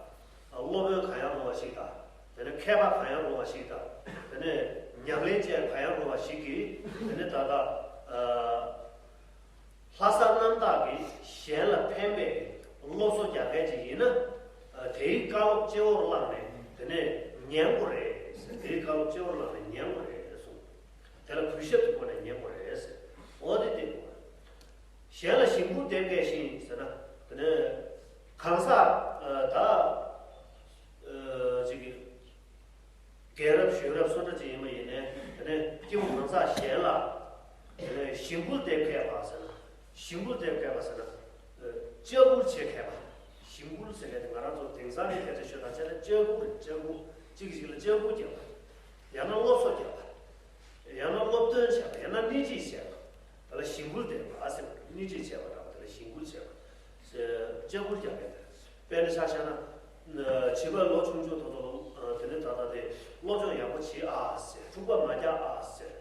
སློབ་དཔོན་གང་ཡང་རུང་བ་ཞིག་དང་། དེ་ནས་མཁས་པ་གང་ཡང་རུང་བ་ཞིག་དང་། དེ་ནས་ཉམས་ལེན་ཅན་གང་ཡང་རུང་བ་ཞིག་གིས་དེ་ནས་ད་ལྟ་ལྷག་བསམ་རྣམ་དག་གིས་གཞན་ལ་ཕན་པའི་སློབ་གསོ་རྒྱག་མཁན་ཅིག་ཡིན་ན། དེའི་བཀའ་སློབ་སྤྱི་བོར་བླངས་ནས་དེ་ནས་ཉན་དགོས་རེད། དེའི་བཀའ་སློབ་སྤྱི་བོར་བླངས་ནས་ཉན་དགོས་རེད་གསུངས། དེ་ལ་གུས་ཞབས་ཀྱི་སྒོ་ནས་ཉན་དགོས་རེད་ཟེར། འོ་དེ་བསྟན་དགོས། གཞན་ལ་ཞིང་དུལ་འདེབས་མཁས་ཤིང་ཟེར་ན། དེ་ནས་གང་ཟག་ད་ཅིག་རྒན་རབས་གཞོན་རབས་སུ་འདྲ་ཅིག་ཡིན་པ་ཡིན་ནའི་དེ་ནས་སྐྱེ་བོ་གང་ཟག་གཞན་ལ་དེ་ནས་ཞིང་དུལ་འདེབས་མཁས་པ་ཟེར་ན། ཞིང་དུལ་འདེབས་མཁས་པ་ཟེར་ན། ལྕགས་སྐུལ་བྱེད་མཁས་པ། ཞིང་དུལ་ཟེར་མཁན་དེ་ང་རང་ཚོ་དེང་སང་གི་སྐད་ཆ་ཤོད་སྟངས་བྱས་ན་ལྕགས་སྐུལ་རེད། ལྕགས་སྐུལ། གཅིག་གིས་གཅིག་ལ་ལྕགས་སྐུལ་རྒྱག་པ། ཡང་ན་སློབ་གསོ་རྒྱག་པ། ཡང་ན་སློབ་སྟོན་བྱས་པ། ཡང་ན་སྣེ་ཁྲིད་བྱས་པ། དེ་ལ་ཞིང་དུལ་འདེབས་པ་ཟེར་བ། སྣེ་ཁྲིད་བྱས་པ་འདྲ་བ་དེ་ལ་ཞིང་དུལ་བྱས་པ། ལྕགས་སྐུལ་རྒྱག་མཁན་དེ། དཔེར་ན་ཆ་བཞག་ན། བྱིས་པ་ལོ་ཆུང་ཆུང་དེ་ཚོ་དེ་ནས་ད་ལྟ་དེ་སློབ་སྦྱོང་ཡག་པོ་བྱེད་ཨ་ཟེར། འཁྲུག་པ་མ་རྒྱག་ཨ་ཟེར།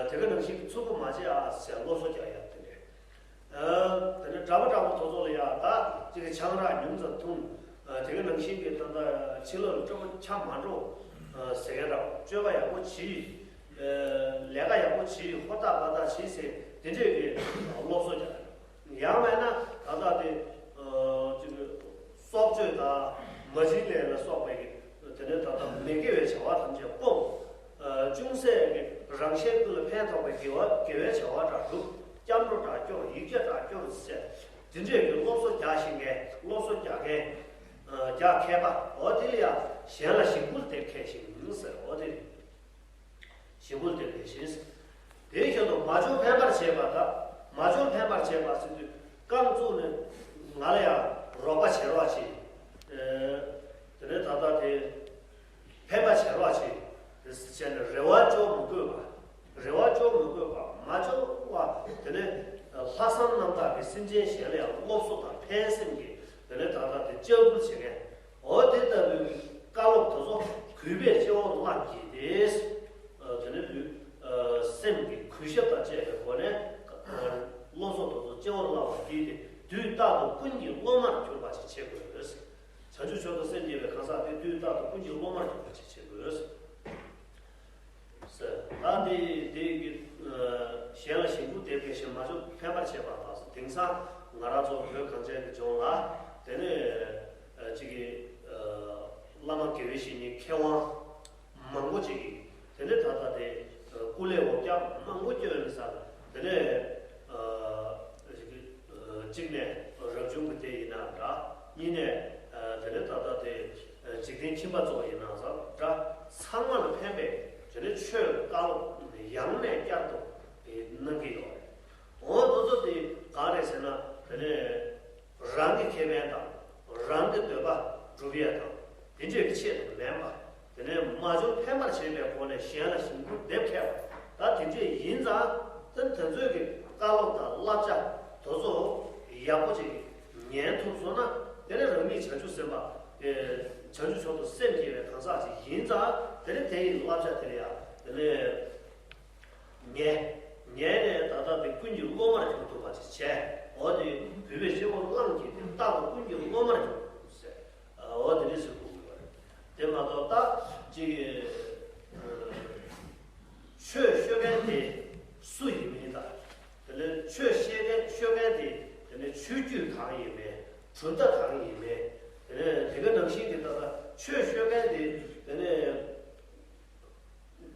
དེ་ག་ནང་བཞིན་ཚུགས་པ་མ་བྱེད་ཨ་ཟེར་སློབ་གསོ་རྒྱག་ཡག་དེ་འདྲས། དེ་ནས་གྲྭ་པ་གྲྭ་པོ་དེ་ཚོ་ལ་ཡ་ད་ཅིག་གི་ཆང་རག་ཉུང་ཙམ་འཐུང་། དེ་ག་ནང་བཞིན་གྱི་ད་ལྟ་ཕྱི་ལོགས་ལ་སྤྲོ་པོ་ཆ་མ་འགྲོ་ཟེར་མཁན་འདྲ་བོ། སྤྱོད་པ་ཡག་པོ་བྱེད། ལས་ཀ་ཡག་པོ་བྱེད། ཧོར་ཐག་པ་ཐག་བྱེད་ཟེར་དེ་འདྲས་ཀྱི་སློབ་གསོ་རྒྱག་ཡག་ཡང་མིན་ན་ད་ལྟ་དེ་ཅིག་གི་སྲོག་གཅོད་དང་མ་བྱིན་ལེན་ལ་སོགས་པའི་གི་དེ་ནས་ད་ལྟ་མི་དགེ་བའི་བྱ་བ་ཐམས་ཅད་སྤོང་། ཅུང་ཟད་ཀྱི་རང་གཞན་ཀུན་ལ་ཕན་ཐོགས་པའི་དགེ་བ་དགེ་བའི་བྱ་བ་འདྲ་སྒྲུབ། སྐྱབས་འགྲོ་འདྲ་སྐྱོར། ཡིག་བརྒྱ་འདྲ་སྐྱོར་ཟེར་དེ་འདྲས་ཀྱི་སློབ་གསོ་རྒྱག་ཤེས་མཁན། སློབ་གསོ་རྒྱག་མཁན། རྒྱག་མཁས་པ། འོ་དེ་ལ་ཡང་གཞན་ལ་ཞིང་དུལ་འདེབས་མཁས་ཤིང་ཟེར། འོ་དེ་རེད། ཞིང་དུལ་འདེབས་མཁས་ཤིང་། དེའི་ཞོར་དུ་མ་བྱོན་ཕན་པར་བྱེད་པ་དང་། མ་བྱོན་ཕན་པར་བྱེད་པ་ཟེར་དུས་རྐང་བཙུགས་ནས་ང་ལ་ཡང་རོགས་པ་བྱེད་རོགས་བྱེད། དེ་ནས་ད་ལྟ་དེ་ཕན་པ་བྱེད་རོགས་བྱེད། དེ་བྱས་ནས་རེ་བ་བཅོལ་མི་དགོས་པ། རེ་བ་བཅོལ་མི་དགོས་པ། མ་བཅོལ་བ་དེ་ནས་ལྷག་བསམ་རྣམ་དག་གིས་སེམས་ཅན་གཞན་ལ་ཡང་སློབ་གསོ་དང་ཕན་སེམས་ཀྱི་དེ་ནས་ད་ལྟ་དེ་ལྕགས་སྐུལ་བྱེད་མཁན། འོ་དེ་ལྟ་བུའི་བཀའ་སློབ་དེ་ཚོ་གུས་པས་སྤྱི་བོར་བླངས་ཀྱིས་ཏེ། དེ་ནས་དུས་སེམས་ཀྱི་གུས་ཞབས་དང་བཅས་པའི་སྒོ་ནས་སློབ་གསོ་དེ་ཚོ་སྤྱི་བོར་བླངས་པ་ཀྱིས་ཏེ་དུས་རྟག་ཏུ་ཀུན་གྱི་སློབ་མར་གྱུར་པ་ཞིག་བྱེད་དགོས། བྱང་ཆུབ་མཆོག་ཏུ་སེམས་བསྐྱེད་པའི་གང་ཟག་དེ་དུས་རྟག་ཏུ་ཀུན་གྱི་སློབ་མར་གྱུར་པ་ཞིག་བྱེད་དགོས། ཟེར། ད་འདི་འདི་གི་གཞན་ལ་ཞིང་དུལ་འདེབས་མཁས་ཤིང་། མ་བྱོན་ཕན་པར་བྱེད་པ་དང་། དེང་སང་ང་རང་ཚོ་བོད་གངས་ཅན་གྱི་ལྗོངས་ལ་དེ་ནས་ཅིག་གི་བླ་མ་དགེ་བའི་བཤེས་གཉེན་མཁས་དབང་མང་པོ་ཅིག་གིས་དེ་ནས་ད་ལྟ་དེ་སྐུ་ལས་འོ་བརྒྱ་མང་པོ་བསྐྱོན་ས། དེ་ནས་ཅིག་གཅིག་ནས་རབ་བྱུང་གི་སྡེ་ཡིན་ན་འདྲ། གཉིས་ནས་དེ་ནས་ད་ལྟ་དེ་འཇིག་རྟེན་ཁྱིམ་པ་ཚོ་ཡིན་ན་འདྲ། ཚང་མ་ལ་ཕན་པའི་དེ་ནས་ཆོས་བཀའ་སློབ་ཡང་ནས་བསྐྱར་དུ་གནང་གི་ཡོད་རེད། འོ་དེ་ཚོ་དེ་གང་རེད་ཟེར་ན། དེ་ནས་རང་གི་ཁེ་ཕན་དང་རང་གི་འདོད་པ་སྒྲུབ་ཡས་དང་དེ་འདྲས་ཀྱི་ཆེད་དུ་མིན་པ། དེ་ནས་མ་བྱོན་ཕན་པར་བྱེད་པའི་སྒོ་ནས་གཞན་ལ་ཞིང་དུལ་འདེབས་མཁས་པ། ད་དེ་འདྲས་ཡིན་ཙང་དེ་དེ་ཚོའི་གི་བཀའ་སློབ་དང་བསླབ་བྱ་དེ་ཚོ་ཡག་པོ་ཅིག་ཉན་ཐུབ་སོང་ན། དེ་ནས་རང་ཉིད་བྱང་ཆུབ་སེམས་དཔའ་དེ་བྱང་ཆུབ་མཆོག་ཏུ་སེམས་བསྐྱེད་པའི་གང་ཟག་ཅིག་ཡིན་ཙང་། དེ་ནས་དེ་ཡི་བསླབ་བྱ་དེ་ལ་ཡང་དེ་ནས་ཉན། ཉན་ནས་ད་ལྟ་དེ་ཀུན་གྱི་སློབ་མར་གྱུར་ཐུབ་པ་ཅིག་བྱས། འོ་དེ་གུས་པས་སྤྱི་བོར་བླངས་ཀྱིས་ཏེ་རྟག་ཏུ་ཀུན་གྱི་སློབ་མར་གྱུར་ཟེར། ཅིག་ཆོས་ཤོད་མཁན་དེ་སུ་ཡིན་མིན་དང་། དེ་ནས་ཆོས་བཤད་མཁན་ཤོད་མཁན་དེ་དེ་ནས་ཆོས་བརྒྱུད་གང་ཡིན་མིན། གྲུབ་མཐའ་གང་ཡིན་མིན། དེ་ནས་དེ་ག་ནང་བཞིན་གྱི་ད་ལྟ་ཆོས་ཤོད་མཁན་དེ་དེ་ནས་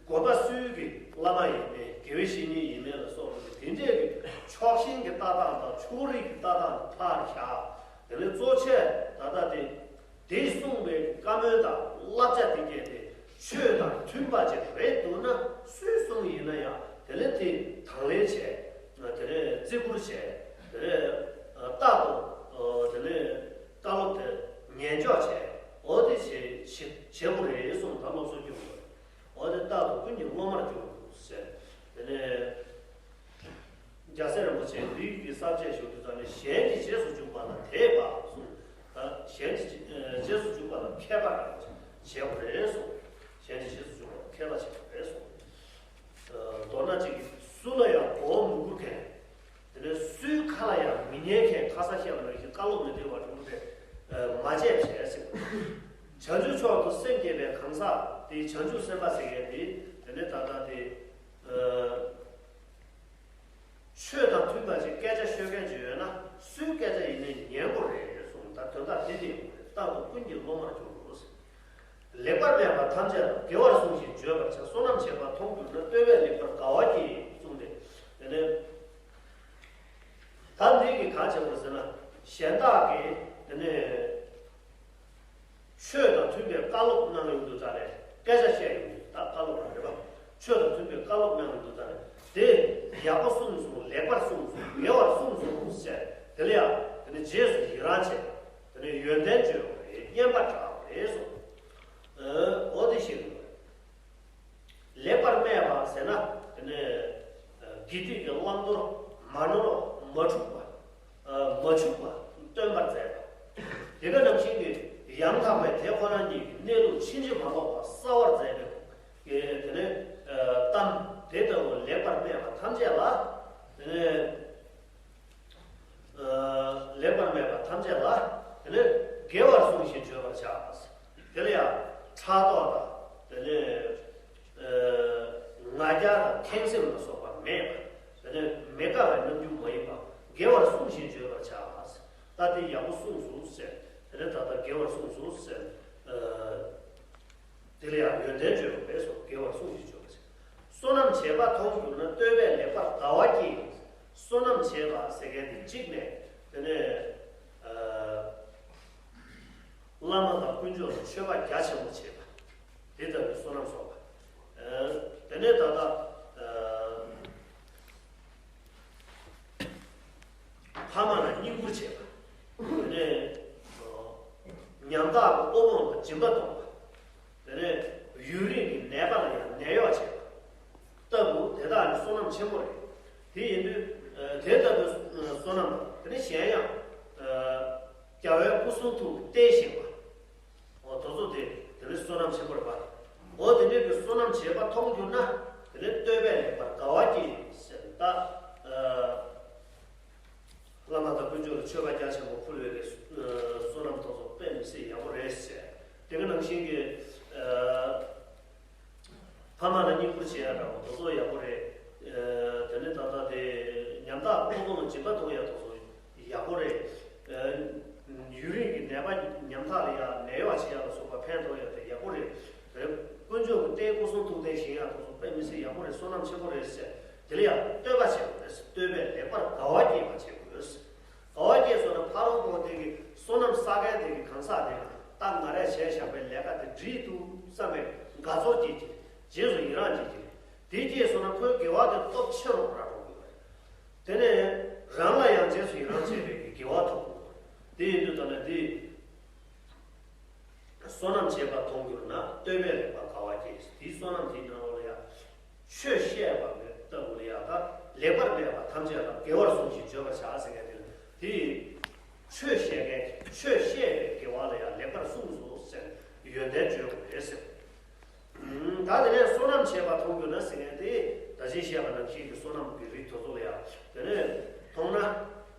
དགོན་པ་སུའི་གི་བླ་མ་ཡིན་མིན། དགེ་བའི་བཤེས་གཉེན་ཡིན་མིན་ལ་སོགས་པ་དེ་འདྲས་ཀྱི་ཕྱོགས་ཞེན་གྱི་ལྟ་སྟངས་དང་ཕྱོགས་རིས་ཀྱི་ལྟ་སྟངས་ཕར་བཞག་དེ་ནས་གཙོ་ཆེ་ད་ལྟ་དེ། དེས་གསུངས་པའི་བཀའ་མོལ་དང་བསླབ་བྱ་དེ་གལ་ཏེ་ཆོས་དང་མཐུན་པ་ཅིག་རེད་འདུག་ན། སུས་གསུངས་ཡིན་ན་ཡང་དེ་ལས་དེ་དང་ལེན་བྱས། དེ་ལས་བརྩི་བཀུར་བྱས། དེ་ལས་རྟག་ཏུ་དེ་ལས་བཀའ་སློབ་དེ་ཉན་འཇོག་བྱས། འོ་དེ་བྱེད་བྱེད་བྱེད་དགོས་རེད་གསུངས། ད་སློབ་གསོ་སྐྱོན་དགོས། འོ་དེ་རྟག་ཏུ་ཀུན་གྱི་སློབ་མར་གྱུར་ཟེར། དེ་ནས། རྒྱལ་སྲས་རིན་པོ་ཆེས་ལུས་ཀྱི་གསར་བརྗེ་ཞུ་དུས་ཙམ་ནས་གཞན་གྱི་རྗེས་སུ་འཇུག་པ་ལ་དད་པ་གསུངས། ད་གཞན་གྱི་རྗེས་སུ་འཇུག་པ་ལ་མཁས་པ་རང་བྱེད་དགོས་རེད་གསུངས། གཞན་གྱི་རྗེས་སུ་འཇུག་པ་ལ་མཁས་པ་བྱེད་དགོས་རེད་གསུངས། མདོར་ན་གཅིག་གིས་སུ་ལ་ཡང་མགོ་བོ་མི་སྒུར་མཁན། དེ་ནས་སུའི་ཁ་ལ་ཡང་མི་ཉན་མཁན། ཁ་ས་བཤད་པ་ནང་བཞིན་བཀའ་སློབ་མི་བདེ་བ་འགྲུབ་པས་མ་བྱས་བྱས་ཟེར། བྱང་ཆུབ་མཆོག་ཏུ་སེམས་བསྐྱེད་པའི་གང་ཟག་དེ་བྱང་ཆུབ་སེམས་དཔའ་ཟེར་མཁན་དེ་དེ་ནས་ད་ལྟ་དེ། ཆོས་དང་མཐུན་པ་ཞིག་སྐད་ཆ་ཤོད་མཁན་ཅིག་ཡོད་ན། སུའི་སྐད་ཆ་ཡིན་ནའི་ཉན་དགོས་རེད་གསུངས། ད་དོན་དག་དེ་དེ་ཡོང་གི་རེད། རྟག་ཏུ་ཀུན་གྱི་སློབ་མར་གྱུར་རོ། ལེགས་པར་སྨྲས་པ་ཐམས་ཅད་ལ། དགེ་བར་གསུངས་ཤིང་བརྗོད་པར་བྱ། བསོད་ནམས་བྱེད་པ་མཐོང་གྱུར་ན། བསྟོད་པས་ལེགས་པར་དགའ་བ་སྐྱེ་གསུངས་ཏེ། དེ་ནས་ད་འདི་གི་ག་བྱེད་དགོས་ཟེར་ན། གཞན་དག་གིས་དེ་ནས། ཆོས་དང་མཐུན་པའི་བཀའ་སློབ་གནང་ཡོང་དུས་ཙམ་ནས། སྐད་ཆ་བཤད་ཡོང་དུས། ད་བཀའ་སློབ་རང་རེད་པ། ཆོས་དང་མཐུན་པའི་བཀའ་སློབ་གནང་ཡོང་དུས་ཙམ་ནས། དེ་ཡག་པོ་གསུངས་སོང་། ལེགས་པར་གསུངས་སོང་། དགེ་བར་གསུངས་སོང་ཟེར། དེ་ལ་ཡང་དེ་ནས་རྗེས་སུ་ཡི་རང་བྱས། དེ་ནས་ཡོན་ཏན་བརྗོད་པ་རེད། སྙན་པ་བསྒྲགས་པ་རེད་གསུངས། འོ་དེ་ཤེས་དགོས། ལེགས་པར་སྨྲས་པ་ཟེར་ན། དེ་ནས་དགེ་སྡིག་གི་བླང་དོར་མ་ནོར་བ། མ་འཁྲུགས་པ། མ་འཆུགས་པ་སྟོན་པར་མཛད་པ། དེ་ག་ནང་བཞིན་གྱི་ཡང་དག་པའི་དེ་ཁོ་རང་ཉིད་ཀྱི་གནས་ལུགས་ཕྱིན་ཅི་མ་ལོག་པ་གསལ་བར་མཛད་པའི་དེ་ནས་གཏམ་དེ་ལྟ་བུ་ལེགས་པར་སྨྲས་པ་ཐམས་ཅད་ལ། དེ་ནས། ལེགས་པར་སྨྲས་པ་ཐམས་ཅད་ལ། དེ་ནས་དགེ་བར་གསུངས་ཤིང་བརྗོད་པར་བྱ། དེ་ལ་ཡང་ཕྲག་དོག་དང་། དེ་ནས་ང་རྒྱལ་དང་འཁེང་སེམས་ལ་སོགས་པ་མེད་པ། དེ་ནས་མི་དགའ་བའི་རྣམ་འགྱུར་མ་ཡིན་པ། དགེ་བར་གསུངས་ཤིང་བརྗོད་པར་བྱ། ད་དེ་ཡག་པོ་གསུངས་སོང་ཟེར། དེ་ནས་ད་ལྟ་དགེ་བར་གསུངས་སོང་ཟེར། དེ་ལ་ཡང་ཡོན་ཏན་བརྗོད་པ་བས་སོ། དགེ་བར་གསུངས་ཤིང་བརྗོད་པ་ཟེར། བསོད་ནམས་བྱེད་པ་མཐོང་གྱུར་ན། བསྟོད་པས་ལེགས་པར་དགའ་བ་སྐྱེ། བསོད་ནམས་བྱེད་པ་ཟེར་མཁན་དེ་གཅིག་ནས་དེ་ནས་བླ་མ་དང་དཀོན་མཆོག་ལ་མཆོད་པ་རྒྱ་ཆེན་པོ་བྱེད་པ། དེ་ལྟ་བུའི་བསོད་ནམས་སོགས་པ། དེ་ནས་ད་ལྟ། ཕ་མ་ལ་བསྙེན་བཀུར་བྱེད་པ། དེ་ནས་ཉམ་ཐག་གི་དབུལ་ཕོངས་ལ་སྦྱིན་པ་གཏོང་བ། དེ་ནས་ཡུན་རིང་གི་ནད་པ་ལ་ཡང་ནད་གཡོག་བྱེད་པ་ལྟ་བུ་དེ་དག་ནི་བསོད་ནམས་ཆེན་པོ་རེད། དེ་ཡིན་དུས་དེ་ལྟ་བུའི་བསོད་ནམས་དང་། དེ་ནས་གཞན་ཡང་རྒྱལ་བའི་སྐུ་གསུང་ཐུགས་བརྟན་ཞིང་བ། འོ་དེ་ཚོ་དེ་དེ་ནི་བསོད་ནམས་ཆེན་པོ་རེད་པ། འོ་དེ་འདྲའི་གི་བསོད་ནམས་བྱེད་པ་མཐོང་གྱུར་ན། དེ་ནི་བསྟོད་པས་ལེགས་པར་དགའ་བ་སྐྱེ་ཟེར། ད་བླ་མ་དང་དཀོན་མཆོག་ལ་མཆོད་པ་རྒྱ་ཆེན་པོ་ཕུལ་བའི་གི་བསོད་ནམས་དེ་ཚོ་དཔེ་མི་སྲིད་ཡག་པོ་རེད་ཟེར། དེ་ག་ནང་བཞིན་གྱི། ཕ་མ་ལ་བསྙེན་བཀུར་བྱེད་ཡ་འདྲ་བོ་དེ་ཚོ་ཡག་པོ་རེད། དེ་ནས་ད་ལྟ་དེ་ཉམ་ཐག་དབུལ་ཕོངས་ལ་སྦྱིན་པ་གཏོང་ཡ་དེ་ཚོ་ཡག་པོ་རེད། ཡུན་རིང་གི་ནད་པ་ཉམ་ཐག་ལ་ཡ་ནད་གཡོག་བྱེད་ཡ་ལ་སོགས་པ་ཕན་ཐོགས་ཡ་དེ་ཡག་པོ་རེད། དེ་དཀོན་མཆོག་གི་རྟེན་སྐུ་གསུང་ཐུགས་རྟེན་བཞེངས་ཡ་དེ་ཚོ་དཔེ་མི་སྲིད་ཡག་པོ་རེད། བསོད་ནམས་ཆེན་པོ་རེད་ཟེར། དེ་ལ་ཡང་བསྟོད་པ་བྱེད་དགོས་རེད། བསྟོད་པས་ལེགས་པར་དགའ་བ་སྐྱེད་པར་བྱེད་དགོས། དགའ་བ་སྐྱེས་སོང་ན་ཕ་རོལ་པོ་དེ་གི་བསོད་ནམས་བསགས་མཁན་དེ་གི་གང་ཟག་དེ་ལ་ད་ང་རས་བྱས་བཞག་པའི་ལས་ཀ་དེ་འགྲིག་འདུག་བསམ་པའི་དགའ་ཚོར་སྐྱེ་གི་རེད། རྗེས་སུ་ཡི་རང་སྐྱེ་གི་རེད། དེ་སྐྱེས་སོང་ན་ཁོའི་དགེ་བ་དེ་སྟོབས་ཆེ་རུ་ར་འགྲོ་གི་རེད། དེ་ནས་རང་ལ་ཡང་རྗེས་སུ་ཡི་རང་བྱས་པའི་གི་དགེ་བ་ཐོབ་གི་རེད། དེ་ཡིན་དུས་ད་ནི་དེ། བསོད་ནམས་བྱེད་པ་མཐོང་གྱུར་ན། བསྟོད་པས་ལེགས་པར་དགའ་བ་སྐྱེ། དེའི་བསོད་ནམས་དེའི་ནང་ལོགས་ལ་ཡང་། ཆོས་བཤད་པ་ལྟ་བུ་ལ་ཡང་། ད་ལེགས་པར་སྨྲས་པ་ཐམས་ཅད་ལ། དགེ་བར་གསུངས་ཤིང་བརྗོད་པར་བྱ་ཟེར་མཁན་དེ་ལ། དེ་ཡིས་ཆོས་བཤད་མཁན་གྱིས་ཆོས་བཤད་པའི་དགེ་བ་ལ་ཡང་ལེགས་པར་གསུངས་སོ་ཟེར་ཡོན་ཏན་བརྗོད་དགོས་རེད་ཟེར། ད་དེ་ནས་བསོད་ནམས་བྱེད་པ་མཐོང་གྱུར་ན་ཟེར་མཁན་དེ། ད་ཅི་བཤད་པ་ནང་བཞིན་གྱི་བསོད་ནམས་ཀྱི་རིགས་དེ་ཚོ་ལ་ཡང་དེ་ནས་མཐོང་ན།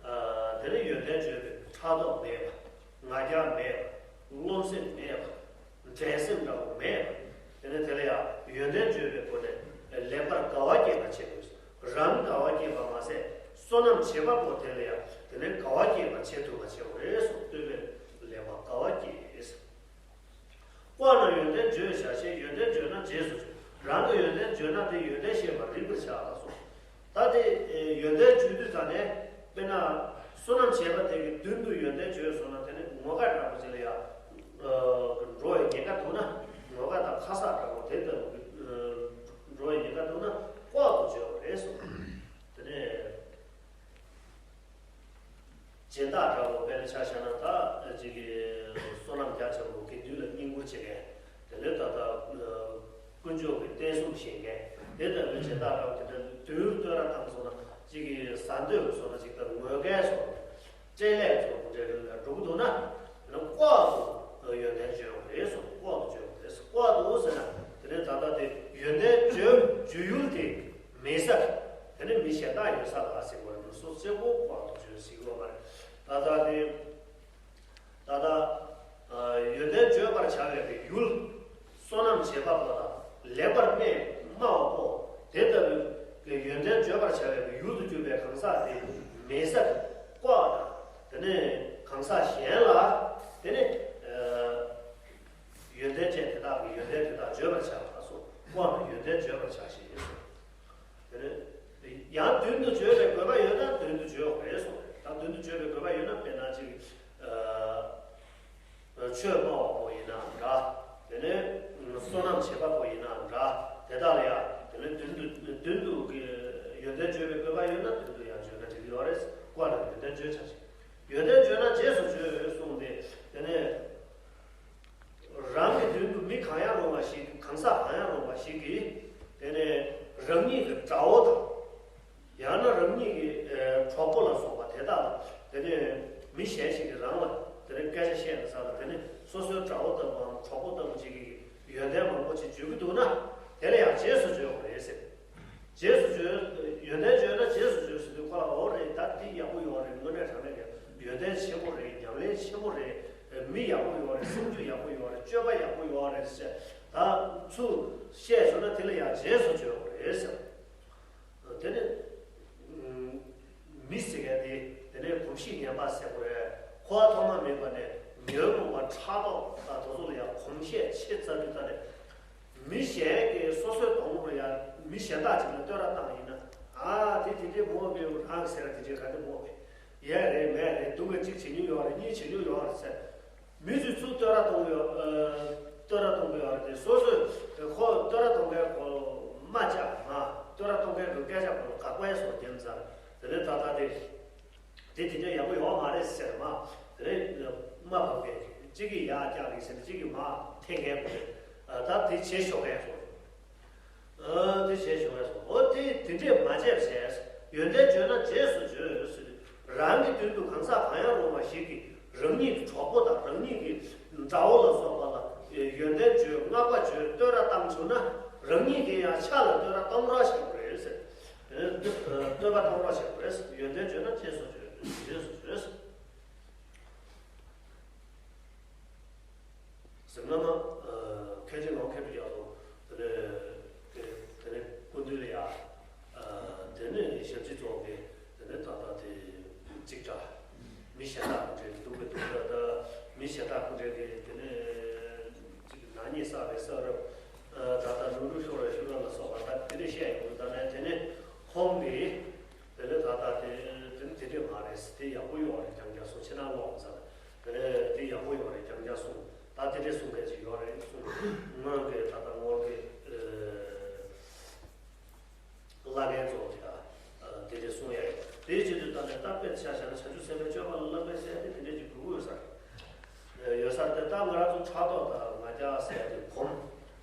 དེ་ནས་ཡོན་ཏན་བརྗོད་པའི་ཕྲག་དོག་མེད་པ། ང་རྒྱལ་མེད་པ། རློམ་སེམས་མེད་པ། འགྲན་སེམས་འདྲ་བོ་མེད་ དགའ་བ་སྐྱེད་པ་མ་ཟད་བསོད་ནམས་བྱེད་པ་པོ་དེ་ལ་ཡང་དེ་ནས་དགའ་བ་སྐྱེད་པ་བྱེད་ཐུབ་པ་བྱེད་དགོས་རེད་གསུངས། བསྟོད་པའི་ལེགས་པར་དགའ་བ་སྐྱེད། ལྐོག་ན་ཡོན་ཏན་བརྗོད་བྱ་ཞེས། ཡོན་ཏན་བརྗོད་ན་རྗེས་སུ་བརྗོད། རང་གི་ཡོན་ཏན་བརྗོད་ན་དེ་ཡོན་ཏན་ཤེས་པར་རིག་པར་བྱ་ལ་གསུངས། ད་དེ་ཡོན་ཏན་བརྗོད་དུས་ཙམ་ནས་དཔེར་ན་བསོད་ནམས་བྱས་པ་དེ་གི་མདུན་དུ་ཡོན་ཏན་བརྗོད་སོང་ན་དེ་ནི་ངོ་དགའ་འདྲ་པོ་ཅིག་ལ་ཡང་འགྲོ་བའི་ཉེན་ཁ་འདུག་ན། ངོ་དགའ་དང་ཁ་གསག་འདྲ་པོ་དེ་ལྟ་བུ་གི་འགྲོ་བའི་ཉེན་ཁ་འདུག་ན་ལྐོག་ཏུ་བརྗོད་པ་རེད་གསུངས། དེ་ནས། སྦྱིན་བདག་འདྲ་བོ་དཔེར་ན་ཆ་བཞག་ན་ད་ཅིག་གི་བསོད་ནམས་རྒྱ་ཆེན་པོ་དགེ་འདུན་ལ་བསྙེན་བཀུར་བྱེད་མཁན། དེ་ནས་ད་ལྟ་དཀོན་མཆོག་གི་རྟེན་གསུམ་བཞེངས་མཁན་དེ་ལྟ་བུའི་སྦྱིན་བདག་འདྲ་བོ་དེ་འདྲ་མདུན་བསྟོད་ར་བཏང་སོང་ན་ཅིག་གི་ཟ་འདོད་སོང་ན་ཅིག་ད་ངོ་དགའ་སོང་ན་སྤྲེལ་ལད་ཚོགས་འདྲ་ལ་འགྲོ་གི་འདུག་ན་ལྐོག་ཏུ་ཡོན་ཏན་བརྗོད་དགོས་རེད་གསུངས། ལྐོག་ཏུ་བརྗོད་དགོས་རེད། ལྐོག་ཏུ་ཟེར་ན་དེ་ནས་ད་ལྟ་དེ་ཡོན་ཏན་བརྗོད་བརྗོད་ཡུལ་དེ། མེད་ས། དེ་ནི་མི་གཞན་དག་ཡོད་ས་ལ་ཟེར་བ་རེད། སོ་སོ་གཅིག་པོ་ལྐོག་ཏུ་བརྗོད་ཟེར་གྱི་ཡོད་མ་རེད། ད་ལྟ་དེ། ད་ལྟ། ཡོན་ཏན་བརྗོད་པར་བྱ་བའི་གི་ཡུལ། བསོད་ནམས་བྱེད་པ་པོ་དང་ལེགས་པར་སྨྲས་སྨྲ་བ་པོ། དེ་ལྟ་བུའི་གི་ཡོན་ཏན་བརྗོད་པར་བྱ་བའི་གི་ཡུལ་དུ་གྱུར་པའི་གང་ཟག་དེ་མེད་ས་ལྐོག་དང་། དེ་ནི་གང་ཟག་གཞན་ལ། དེ་ནི། ཡོན་ཏན་ཅན་དེ་དག་གི་ཡོན་ཏན་དེ་དག་བརྗོད་པར་བྱ་བ་སོགས་ལྐོག་ནས་ཡོན་ཏན་བརྗོད་པར་བྱ་ཞེས་གསུངས། དེ་ནས་ཡང་མདུན་དུ་བརྗོད་པའི་དགོས་པ་ཡོད་ན་མདུན་དུ་བརྗོད་དགོས་གསུངས། ད་མདུན་དུ་བརྗོད་པའི་དགོས་པ་ཡོད་ན་དཔེར་ན་ཅིག་ཆོས་སྨྲ་བ་པོ་ཡིན་ནའང་འདྲ། དེ་ནས་བསོད་ནམས་བྱེད་པ་པོ་ཡིན་ནའང་འདྲ། དེ་དག་ལ་ཡང་དེ་ནས་མདུན་དུ་མདུན་དུ་གི་ཡོན་ཏན་བརྗོད་པའི་དགོས་པ་ཡོད་ན་མདུན་དུ་ཡང་བརྗོད་ན་འགྲིག་གི་ཡོད་རེད། ལྐོག་ནས་ཡོན་ཏན་བརྗོད་བྱ་ཞིང་། ཡོན་ཏན་བརྗོད་ན་རྗེས་སུ་བརྗོད་གསུངས་ཏེ། དེ་ནས་རང་གི་མདུན་དུ་མི་གང་ཡང་རུང་བ་ཞིག་གང་ཟག་གང་ཡང་རུང་བ་ཞིག་གིས། དེ་ནས་རང་ཉིད་ཀྱི་དགྲ་བོ་དང་། ཡང་ན་རང་ཉིད་ཀྱི་གྲོགས་པོ་ལ་སོགས་པ་དེ་དག་ལ། དེ་ནས་མི་གཞན་ཞིག་གིས་རང་ལ་དེ་ནས་སྐད་ཆ་བཤད་ན་ས་ལ་དེ་ནས་སོ་སོའི་དགྲ་བོ་ལྟ་བུའམ་གྲོགས་པོ་ལྟ་བུ་ཅིག་གིས་ཡོན་ཏན་མང་པོ་ཅིག་བརྗོད་ཀྱི་འདུག་ན། དེ་ལ་ཡང་རྗེས་སུ་བརྗོད་དགོས་རེད་ཟེར། རྗེས་སུ་བརྗོད། ཡོན་ཏན་བརྗོད་ན་རྗེས་སུ་བརྗོད་ཟེར་དུས་ཁོ་ལ་འོ་རེད། ད་འདི་ཡག་པོ་ཡོད་རེད། དངོས་གནས་དྲང་གནས་ཀྱི་ཡོན་ཏན་ཆེན་པོ་རེད། ཉམས་ལེན་ཆེན་པོ་རེད། མི་ཡག་པོ་ཡོད་རེད། སེམས་རྒྱུད་ཡག་པོ་ཡོད་རེད། སྤྱོད་པ་ཡག་པོ་ཡོད་རེད་ཟེར། ད་ཚུར་བཤད་བྱུང་ན་དེ་ལ་ཡང་རྗེས་སུ་བརྗོད་དགོས་རེད་ཟེར། དེ་ནི་མི་ཟེར་མཁན་དེ་དེ་ནས་གོམས་གཤིས་ངན་པ་ཟེར་དགོས་རེད། འཁོར་བ་ཐོག་མ་མེད་པ་ནས་ཉོན་མོངས་པ་ཕྲག་དོག་དང་དེ་ཚོ་ལ་ཡང་གོམས་གཤིས་ཆེ་ཙམ་གྱི་ཐོག་ནས། མི་གཞན་གྱིས་སོ་སོའི་གདོང་ལ་ཡང་མི་གཞན་དག་ཅིག་ལ་བསྟོད་ར་བཏང་ཡིན་ན། ཨ་དེ་དེ་འདྲས་མོ་བས་རང་ཟེར་ར་དེ་འདྲས་ག་དེ་མོ་བས། ཡས་རེད་མས་རེད། སྡུག་ག་གཅིག་བྱེད་མྱོང་ཡོད་རེད། གཉིས་བྱེད་མྱོང་ཡོད་རེད་ཟེར། མི་ཚོས་ཚུར་བསྟོད་ར་གཏོང་གི་ཡོད། ཨ་བསྟོད་ར་གཏོང་གི་ཡོད་རེད་དེ། སོ་སོས་ཁོ་བསྟོད་ར་གཏོང་མཁན་ཁོ་མ་བཅག་མ། བསྟོད་ར་གཏོང་མཁན་གྱི་སྐད་ཆ་ཁོ་ལ་དགག་པ་ཡས་སོགས་རྒྱབ་ཚར། དེ་ནས་ད་ལྟ་དེ། དེ་དེ་འདྲ་ཡག་པོ་ཡོད་མ་རེད་ཟེར་མ། དེ་རེད། མ་བབ་མཁན་གཅིག་གིས་ཡར་བཀྱག་གི་ཟེར་ནས་གཅིག་གིས་མར་འཐེན་མཁན་པོ་རེད། ཨ་ད་དེ་བྱེད་ཤོག་མཁན་སོགས། ཨ་དེ་བྱེད་ཤོག་མཁན་སོགས། འོ་དེ་དེ་འདྲས་མ་བྱས་བྱས། ཡོན་ཏན་བརྗོད་ན་རྗེས་སུ་བརྗོད་ཟེར། རང་གི་མདུན་དུ་གང་ཟག་གང་ཡང་རུང་བ་ཞིག་གིས་རང་ཉིད་ཀྱི་གྲོགས་པོ་དང་རང་ཉིད་ཀྱི་དགྲ་བོ་ལ་སོགས་པ་ལ་ཡོན་ཏན་བརྗོད། བསྔགས་པ་བརྗོད། བསྟོད་ར་བཏང་བྱུང་ན། རང་ཉིད་ཀྱིས་ཡང་ཕྱག་ལ་བསྟོད་ར་གཏོང་རོགས་བྱེད་དགོས་རེད་ཟེར། བསྟོད་པ་གཏོང་རོགས་བྱེད་དགོས་རེད། ཡོན་ཏན་བརྗོད་ན་རྗེས་སུ་བརྗོད། རྗེས་སུ་བརྗོད་ཟེར། སྔ་མ་མཁན་ཆེན་ངག་དབང་མཁས་གྲུབ་རྒྱ་མཚོ་དེ་ནས་དེ་ནས་སྐུ་མདུན་ལ་ཡ། དེ་ནས་ཞབས་ཕྱི་ཚོགས་ཀྱི་དེ་ནས་ད་ལྟ་དེ་གཅིག་ཀྲ་མི་གཞན་དག་གི་གྲས་ཀྱི་སྡུག་པའི་སྡུག་ར་ད་མི་གཞན་དག་གི་གྲས་ཀྱི་དེ་ནས་གཅིག་ནག་ཉེས་བསགས་པའི་བསགས་རབས། ད་ལྟ་ལུང་རུ་ཤོར་བའི་ཤུལ་ལ་ལ་སོགས་པ་ད་དེ་འདྲ་བཤད་ཡོང་གི། ད་ནས་དེ་ནས་ཁོང་གིས་དེ་ལས་ད་ལྟ་དེ་དེ་ནི་དེ་འདྲས་མ་རེད། དེ་ཡག་པོ་ཡོད་རེད། རྐྱང་རྐྱང་གསུང་། ཕྱི་ནང་ལོག་ཟེར་དེ་ལས་དེ་ཡག་པོ་ཡོད་རེད། རྐྱང་རྐྱང་གསུང་། ད་དེ་འདྲས་གསུང་མཁན་ཅིག་ཡོད་རེད་གསུང་། སྔོན་གྱི་ད་ལྟ་སྔོན་གྱི་བླ་རྒན་ཚོ་དེ་དེ་འདྲས་གསུང་ཡ་ཡོད། དེའི་ཆེད་དུ་ད་ནས་ད་དཔེར་ཆ་བཞག་ན་བྱང་ཆུབ་སེམས་དཔའི་སྤྱོད་པ་ལ་བསླབ་པའི་ཟེར་དེ་དེ་འདྲས་ཅིག་དགོས་ཀྱི་ཡོད་ས་རེད། ཡོད་ས་རེད། ད་ང་རང་ཚོ་ཕྲག་དོག་དང་ང་རྒྱལ་ཟེར་ཡ་དེ་གོམས།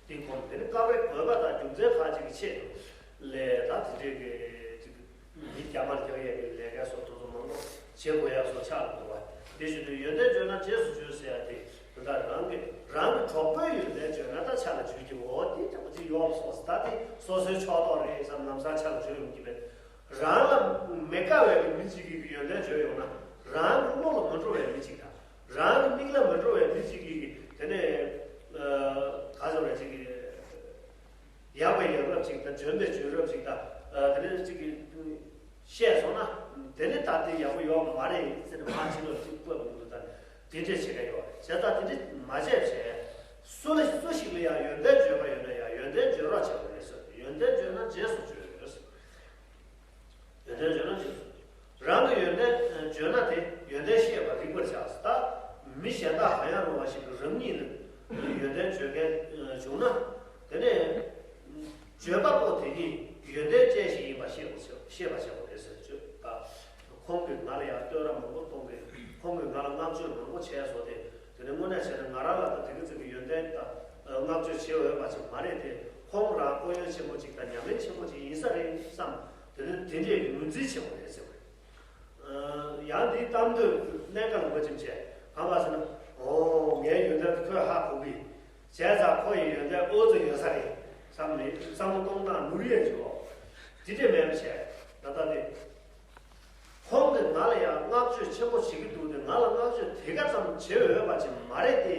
དེ་གོམས། དེ་ནི་བཀག་པའི་དགོས་པ་དང་རྒྱུ་མཚན་ཁག་ཅིག་གི་ཆེད་དུ་ལས་ད་དེ་འདྲས་ཀྱི་ཅིག་མི་རྒྱ་མར་རྒྱག་ཡས་ཀྱི་ལས་ཀ་སོགས་དེ་ཚོ་མང་པོ་བྱེད་དགོས་ཡ་སོགས་ཆགས་འགྲོ་བ། དེ་བཞིན་དུ་ཡོན་ཏན་བརྗོད་ན་རྗེས་སུ་བརྗོད་ཟེར་ཡ་དེ་དེ་ལྟར་རང་གི་རང་གི་གྲོགས་པོའི་ཡོན་ཏན་བརྗོད་ན་ད་ཆ་ལ་འཇུག་རྒྱུ། འོ་དེ་ལྟ་བུ་ཅིག་ཡོད་སོགས། ད་དེ་སོ་སོའི་ཕྱོགས་གཏོགས་རེད་བསམ་ལམ་སང་ཆ་ལ་འཇུག་ཡོང་གི་མེད། རང་ལ་མི་དགའ་བའི་མི་གཅིག་གི་ཡོན་ཏན་བརྗོད་ཡོང་ན་རང་གི་བློ་ལ་མི་འགྲོ་བའི་མི་གཅིག་དང་། རང་གི་མིག་ལ་མི་འགྲོ་བའི་མི་གཅིག་གིས་དེ་ནས་ག་ཚོད་རེ་ཅིག་གིས་ཡག་པའི་ཡག་རབས་ཅིག་དང་འཇོན་པའི་འཇོན་རབས་ཅིག་དང་། དེ་ནས་ཅིག་གིས་ བཤད་སོང་ན། དེ་ནི་ད་དེ་ཡག་པོ་ཡོད་མ་རེད་ཟེར་ནས་མ་ཕྱི་ལོགས་ཅིག་བཀོད་པ་འདུག་ད་དེ་འདྲས་བྱེད་ཀྱི་ཡོད་རེད། བྱས་ཙང་དེ་འདྲས་མ་བྱས་བྱས། སུ་ལ་སུ་ཞིག་ལ་ཡང་ཡོན་ཏན་བརྗོད་པ་ཡོད་ན་ཡང་ཡོན་ཏན་བརྗོད་རོགས་བྱེད་པ་རེད་ཟེར། ཡོན་ཏན་བརྗོད་ན་རྗེས་སུ་བརྗོད་ཡོད་ཟེར། ཡོན་ཏན་བརྗོད་ན་རྗེས་སུ། རང་གི་ཡོན་ཏན་བརྗོད་ན་དེ་ཡོན་ཏན་ཤེས་པ་རིག་པར་བྱ། ད་མི་གཞན་དག་གང་ཡང་རུང་བ་ཞིག་གིས་རང་ཉིད་ལ་ཡོན་ཏན་བརྗོད་མཁན་བྱུང་ན། དེ་ནས་བརྗོད་པ་པོ་དེ་ཉིད་ཡོན་ཏན་ཅན་ཞིག་ཡིན་པ་ཤེས་པ་ཤེས་པ་བྱ་དགོས་རེད་ཟེར། བརྗོད་པ། ཁོང་གིས་ང་ལ་ཡང་བསྟོད་ར་མང་པོ་གཏོང་གི། ཁོང་གིས་ང་ལ་བསྔགས་བརྗོད་མང་པོ་བྱས་སོང་སྟེ། དེ་ནས་དངོས་གནས་བྱས་ན་ང་རང་ལ་ད་དེ་གི་ཙམ་གྱི་ཡོན་ཏན་དང་བསྔགས་བརྗོད་བྱེད་འོས་པ་ཅིག་མ་རེད་དེ། ཁོང་རང་ཁོར་ཡུག་ཆེན་པོ་ཅིག་དང་ཉམས་ལེན་ཆེན་པོ་ཅིག་ཡིན་ས་རེད་བསམ། དེ་ནས་དེ་འདྲས་ཀྱི་ངོས་འཛིན་བྱེད་དགོས་རེད་ཟེར་བ་རེད། ཡང་འདི་གཏམ་འདོད་གནད་འགག་ལ་ངོ་ཅིམ་བྱས། གང་ག་ཟེར་ན། ཨོ་ངའི་ཡོན་ཏན་ཁོས་ཧ་གོ་གི། བྱས་ཙང་ཁོ་ཡི་ཡོན་ཏན་ཨོ་ཙི་ཡོད་ས་རེད་བསམ་ནས་བསམ་བློ་གཏོང་སྟངས་ནོར་ཡས་བྱོས། དེ་འདྲས་མེད་པ་བྱས། ད་ལྟ་དེ། ཁོང་གིས་ང་ལ་ཡང་བསྔགས་བརྗོད་ཆེན་པོ་བྱེད་ཀྱི་འདུག་སྟེ། ང་ལ་བསྔགས་བརྗོད་དེ་ག་ཙམ་བྱེད་འོས་པ་ཅིག་མ་རེད་དེ།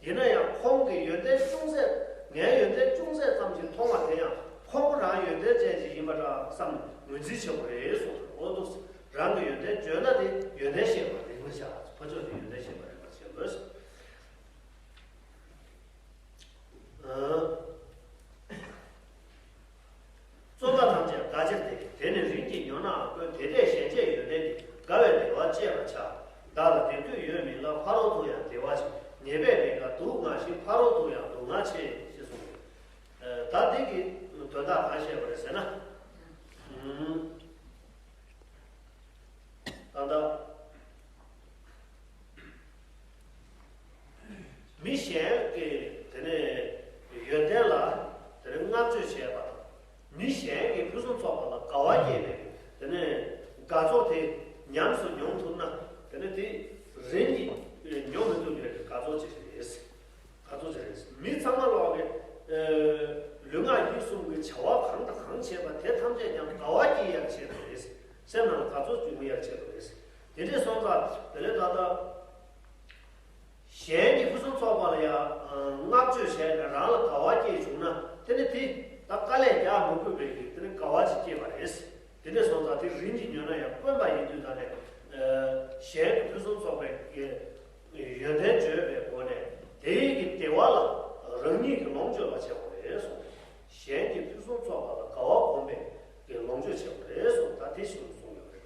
ཡིན་ན་ཡང་ཁོང་གི་ཡོན་ཏན་ཅུང་ཟད། ངའི་ཡོན་ཏན་ཅུང་ཟད་ཙམ་ཞིག་མཐོང་བ་དེ་ཡང་ཁོང་རང་ཡོན་ཏན་ཅན་ཞིག་ཡིན་པ་འདྲ་བསམ་ནས་ངོས་འཛིན་བྱེད་དགོས་རེད་གསུངས། འོ་འདུག་རང་གི་ཡོན་ཏན་བརྗོད་ན་དེ་ཡོན་ཏན་ཤེས་པ་རིག་པར་བྱ། ཕ་ཕྱོགས་དེ་ཡོན་ཏན་ཤེས་པ་རིག་པར་བྱེད་དགོས། རྩོམ་པ་ཐམས་ཅད་དགའ་ཕྱིར་ཏེ། དེ་ནི་རིམ་གྱིས་ཉོན་ནའང་དཀོན། དེ་འདྲས་གཞན་གཅེས་ཡོན་ཏན་འདི། དགའ་བའི་བདེ་བ་སྤྱད་པར་བྱ། བདག་ལ་བདེ་འདོད་ཡོད་མིན་ལ། ཕ་རོལ་ཏུ་ཡང་བདེ་བ་ཆེ། ཉེས་པས་མི་དགའ་སྡུག་བསྔལ་ཞིང་། ཕ་རོལ་ཏུ་ཡང་སྡུག་བསྔལ་ཆེ། ཞེས་གསུངས། ད་འདི་གི་དོན་དག་གང་བཤད་པ་རེད་ཟེར་ན། ད་ལྟ་མི་གཞན་གྱི་དེ་ནས་ཡོན་ཏན་ལ་དེ་ནས་བསྔགས་བརྗོད་བྱས་པ་དང་། མི་གཞན་གྱི་ཕུན་སུམ་ཚོགས་པ་ལ་དགའ་བ་སྐྱེས་ནས་དེ་ནས་དགའ་ཚོར་དེ་ཉམས་སུ་མྱོང་ཐུབ་ན། དེ་ནས་དེ་རིམ་གྱིས་མྱོང་མི་ཐུབ་པའི་དགའ་ཚོར་ཅིག་རེད། ག་ཚོད་ཅིག་རེད། མི་ཚང་མ་ལོག་གི་ལུས་ངག་ཡིད་གསུམ་གྱི་བྱ་བ་གང་དང་གང་བྱེད་པ་དེ་ཐམས་ཅད་ཀྱང་དགའ་བ་སྐྱེ་ཡག་ཆེད་དུ་རེད། སེམས་ནང་ལ་དགའ་ཚོར་འབྱུང་ཡག་ཆེད་དུ་རེད། དེ་འདྲས་སོང་ཙང་དེ་ལས་ད་ལྟ་གཞན་གྱི་ཕུན་སུམ་ཚོགས་པ་ལ་ཡང་བསྔགས་བརྗོད་བྱས་ནས་རང་ལ་དགའ་བ་སྐྱེས་བྱུང་ན། དེ་ནི་དེ་ད་དཀའ་ལས་རྒྱག་མི་དགོས་པའི་གི་དེ་ནི་དགའ་བ་ཅིག་སྐྱེས་པ་རེད། དེ་འདྲས་སོང་ཙང་དེ་རིམ་གྱིས་ཉོན་ན་ཡང་དཀོན་པ་ཡིན་དུས་ད་ནས་གཞན་གྱི་ཕུན་སུམ་ཚོགས་པའི་གི་ཡོན་ཏན་བརྗོད་པའི་སྒོ་ནས་དེའི་གི་བདེ་བ་ལ་རང་ཉིད་ཀྱིས་ལོངས་སྤྱོད་པ་བྱེད་དགོས་རེད་གསུངས། གཞན་གྱི་ཕུན་སུམ་ཚོགས་པ་ལ་དགའ་བ་བསྒོམས་པའི་གི་ལོངས་སྤྱོད་བྱེད་དགོས་རེད་གསུངས། ད་དེ་བཞིན་གསུངས་ཡོད་རེད།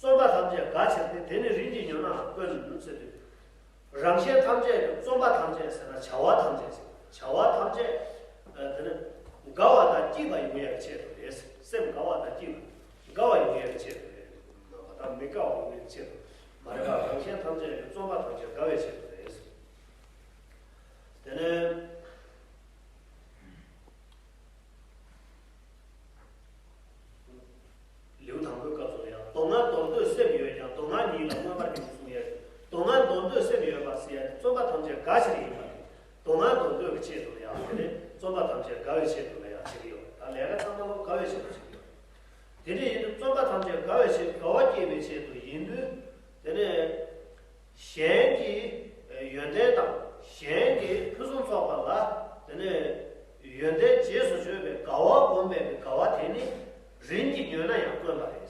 རྩོམ་པ་ཐམས་ཅད་དགའ་ཕྱིར་ཏེ། དེ་ནི་རིམ་གྱིས་ཉོན་ནའང་དཀོན་ཟེར་དུས། རང་གཞན་ཐམས་ཅད་ཀྱི། རྩོམ་པ་ཐམས་ཅད་ཟེར་ན་བྱ་བ་ཐམས་ཅད་ཟེར། བྱ་བ་ཐམས་ཅད་དེ་ནི་དགའ་བ་དང་སྐྱིད་པ་ཡོང་ཡག་ཆེད་དུ་རེད། སེམས་དགའ་བ་དང་སྐྱིད་པ། དགའ་བ་ཡོང་ཡག་ཆེད་དུ་རེད། མ་དང་མི་དགའ་བ་ཡོང་ཡག་ཆེད་དུ་མ་རེད་པ། རང་གཞན་ཐམས་ཅད་ཀྱི། རྩོམ་པ་ཐམས་ཅད་དགའ་བའི་ཆེད་དུ་རེད། དེ་ནས། ལེའུ་དང་པོའི་སྐབས་སུ་ཡང་། སྡུག་བསྔལ་འདོར་འདོད་སེམས་ཡོད་ཀྱང་། སྡུག་བསྔལ་ཉིད་ལ་མངོན་པར་འགྱུར་གསུང་ཡས། སྡུག་བསྔལ་འདོར་འདོད་སེམས་ཡོད་པ་ཟེར་ཡས་དེ་རྩོམ་པ་ཐམས་ཅད་དགའ་ཕྱིར་ཡིན་པ་རེད། སྡུག་བསྔལ་འདོར་འདོད་ཀྱི་ཆེད་དུ་ལ་ཡང་། དེ་ནས་རྩོམ་པ་ཐམས་ཅད་དགའ་བའི་ཆེད་དུ་ལ་ཡང་བྱེད་ཀྱི་ཡོད། ད་ལས་ཀ་ཚང་མ་ལོ་དགའ་བའི་ཆེད་དུ་བྱེད་ཀྱི་ཡོད། དེ་འདྲ་ཡིན་དུས་རྩོམ་པ་ཐམས་ཅད་དགའ་བའི་ཆེད། དགའ་བ་སྐྱེད་པའི་ཆེད་དུ་ཡིན་དུས། དེ་ནས། གཞན་གྱི་ཡོན་ཏན་དང་གཞན་གྱི་ཕུན་སུམ་ཚོགས་པ་ལ་དེ་ནས་ཡོན་ཏན་རྗེས་སུ་བརྗོད་པའི་དགའ་བ་བསྒོམས་པའི་དགའ་བ་དེ་ནི་རིམ་གྱིས་ཉོན་ན་ཡང་དཀོན་པ་རེད།